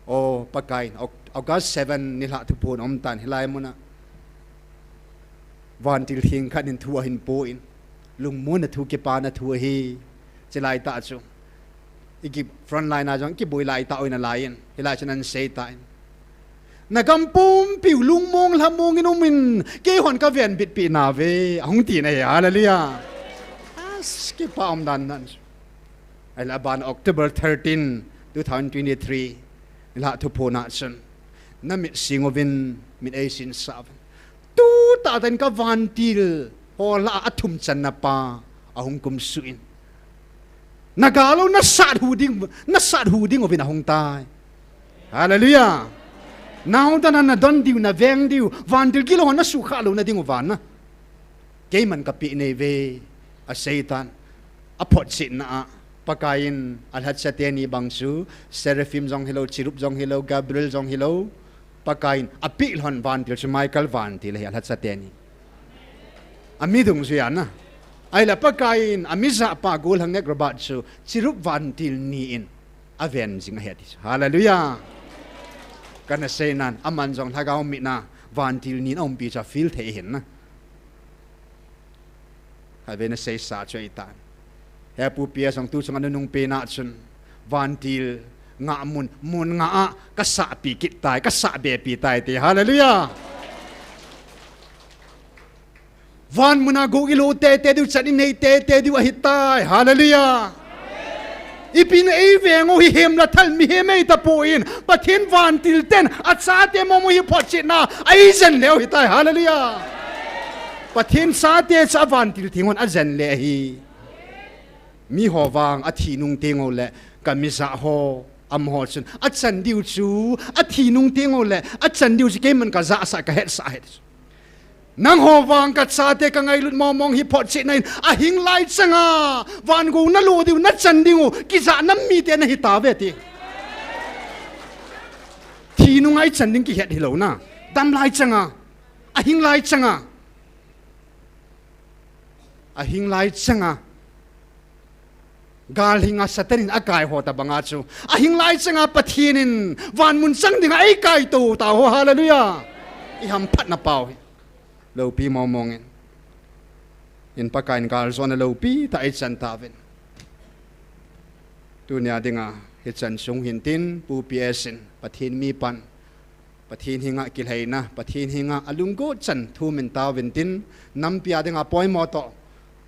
O, Pakaiyin, Au-, August seven nilhah thuphon um tan hilai mun a. Vantil theng khat in thu ahin pon. Lungmonna thu, kipana thu ahi. Chilai tah chu. I ki front line a jong kiboi lai tah u ahi nalai in. Hilai chun ahin sei tan. Na gam pumpi u lungmong lhamong in um in. Keihon ka venbitpi nauve. Ahung ti na hi. Hallelujah. As kipa um dan nan. Ahile aban October thirteen, two thousand twenty-three, nilhah thuphon a chun. Na mit sing uvin, mit ei sinsah uvin. Tutah tan ka vantil, ho lah a athum channa pa, ahung kumsuh in. Na gal u, na sat hu ding, na sat hu ding uvin ahung tai. Hallelujah. Naodan a na don diu, na veng diu, vantil gilou ho na suhkhah louna diuva na. Keiman ka pe nai ve, asei tan. Aphotchetna a, Pakaiyin alhacha teni bang chu, Seraphim jong hilou, Cherub jong hilou, Gabriel jong hilou, Pakaiyin apeh lhon vantil chu Michael vantil ahi alhacha teni. Ami dungjuia na. Ahile Pakaiyin, ami jahpa gollhang nek Robert chu, Cherub vantil ni in aven jing ahi ati chu. Hallelujah. Kana sei nan, aman jong lhagao mit a vantil ni in aumpi chu afeel thei ahin na. Khatvei na seisa chu ahitan. He Pu P S jong tu chunga nunung pen a chun. Vantil ngah mun, mun nga a, ka sahpi kit tai, ka sahbepi tai ti. Hallelujah. Van mun a gou ilou tete diu, chan inei tete diu ahitai. Hallelujah. Ipi na ei veng u hi hem la thal mihem ei tapon, Pathen vantil ten, achate momo hi photchetna, a ei jen leu hitai. Hallelujah. Pathen chate chu avantil thengun ajen le ahi. Miho vang athi nung teng u le, ka mi jah ho, amaho chun, achan diu chu, athi nung teng u le, achan diu chu keiman ka jahsah, ka hetsah ahi. Nangho vang ka chate ka ngailut mongmong hi photchetna in, ahing lai changa, van gou na lo diu, na chan diu, kijah nam mite na hitauve ti. Thi nunga i chan ding kihet hilou na, dam lai changa, ahing lai changa, ahing lai changa. Gal hinga Satan in akai ho tabanga chu. Ahing lai changa Pathen in van mun chang dinga eikai to tau ho, hallelujah. I hamphatna pau hi. Loupi mongmong in. In Pakaiyin galjona loupi tah eichan tauvin. Tunia dinga hichan sung hin tin, Pu P S in, Pathen mi pan. Pathen henga kilhaina, Pathen henga alunggot chan thumin tauvin tin, nampi a dinga poimo toh.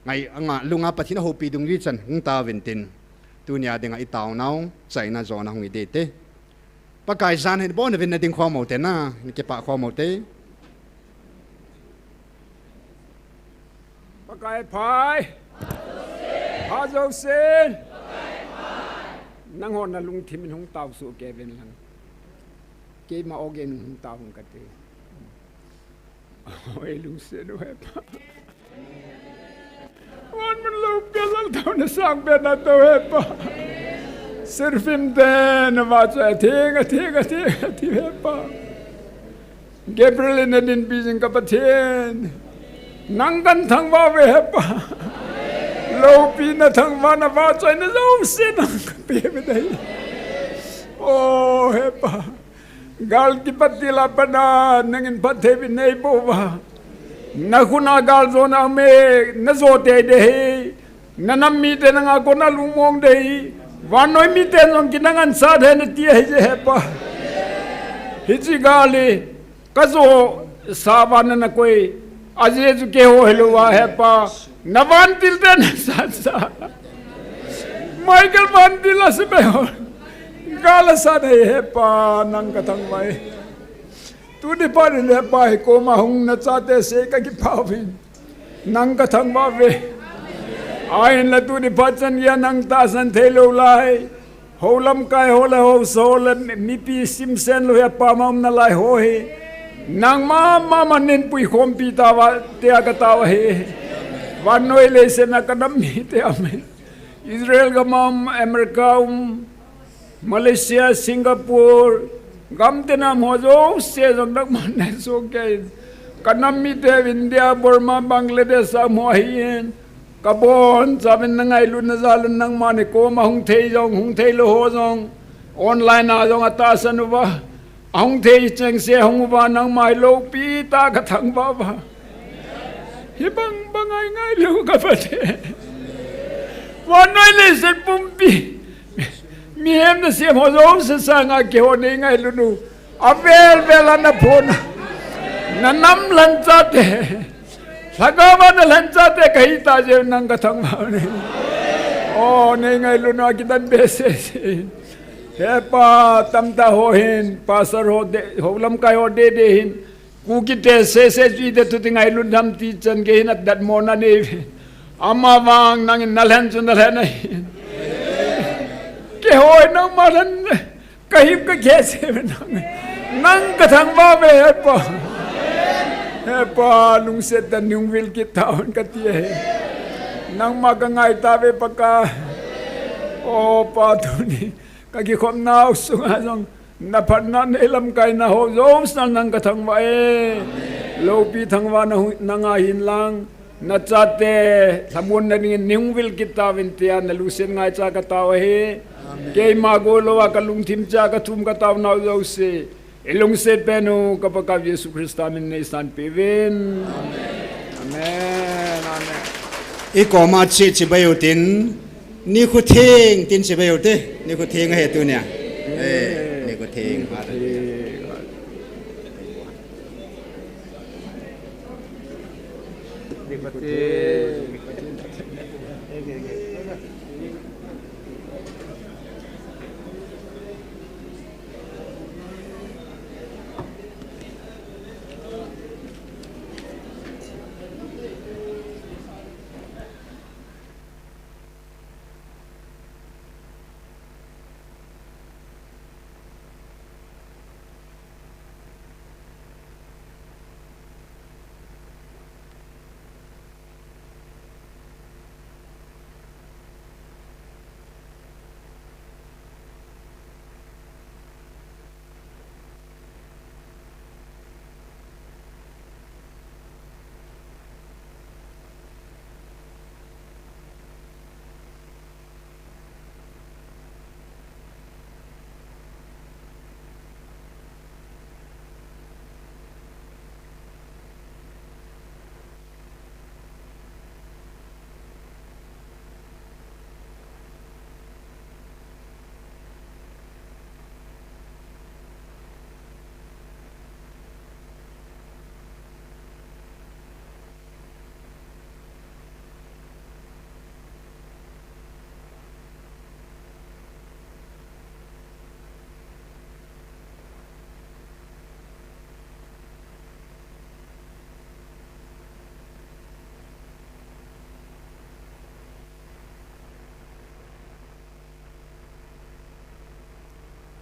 Ngai anga lunga Pathen ahoupi dungjuia chan hung tauvin tin. Tunia dinga i taonau, chaina jona hung hi ding te. Pakai jan hin bon vin na ding khom u te na, na kipah khom u te. Pakai pha e. Pha jousen. Nangho na lungthim in hung tao soh kei uvin lang. Keima ogin hung tao hung kate. Oi lungset u he Pa. Van mun loupia lang taona sangpen na tou he Pa. Seraphim te na vahchoi a theng, a theng, a theng, a theng, Hepa. Gabriel in na dinpi jing ka Pathen. Nang kan thangvah uve Hepa. Loupina thangvahna vahchoina jouse nang ka pe uve dei. O Hepa. Gal kipat til a pat a nangin phatthei nei bou uva. Na khut a gal jona um e, na jo tei dei. Na nam mite nanga kona lungmong dei. Vannoi mite jong kinang ansat hen ati ahi je Hepa. Hiche gal hi ka josa uva nana koi. Ajeh chu keiho hilou uva Hepa. Na vantil te na sat sa. Michael vantil a se be ho. Gal asat ahi Hepa, nang ka thangvah e. Tuni phat in Hepa hi koma hung na chate sei ka kipah uvin. Nang ka thangvah uve. Ahinla tuni phat chan geiya nang tahsan thei lou lai. Hou lamkai ho le hou so le mipi simsen lou hi apam a um nalai ho hi. Nangma mama nin puikhompi tauva tia ka tao ahi. Vannoi leiset a ka nam mite um e. Israel gam a um, America um, Malaysia, Singapore, gam tina um ho jouse jong nangman nei soh kei. Ka nam mite India, Burma, Bangladesh a um ho ahin. Ka bonchauvin na ngailutna jal un nangman nei koma hung thei jong, hung thei lou ho jong. Online a jong atahsan uva. Ahung thei chengse hung uva nangma hi loupi tah a ka thangvah uva. Hibang bang a i ngailu ka Pathen. Vannoi leiset pumpi. Mihem nasem ho jouse sanga keiho nei ngailut u. Avel vel a na phona. Na nam lhacha te. Lhagao va na lhacha te ka hi tah jeh un nang ka thangvah uve. O, nei ngailut u a kidan behseh se. Hepa, tamtah ho hin, pastor ho de, hou lamkai ho dede hin, Kuki te sese jui te thuti ngailut nam ti chan gei hin adatmo na nei uve. Amavang nangin na lhen chu na lhen ahi. Keiho nangma lhen, ka hip ka khe se uve nang. Nang ka thangvah uve Hepa. Hepa, lungset tah in nei hung vil kit tauvin ka ti ahi. Nangma ka ngai tauve Pakai. O Pa, tuni ka kikhopnau sunga jong na phatna nei lamkaina ho jouse nang ka thangvah e. Loupi thangvahna hu-, nanga hin lang. Na chate lhamonna dingin nei hung vil kit tauvin tia na lungset ngaicha ka tao ahi. Keima golou a ka lungthim cha ka thum ka taonau jouse i lungset pen u ka Pakaiu Jesu Christa min in nei sanpeh uvin. Amen. Amen. I koma che chibai u tin, nikho theng tin chibai u te, nikho theng ahi tunia. Eh, nikho theng.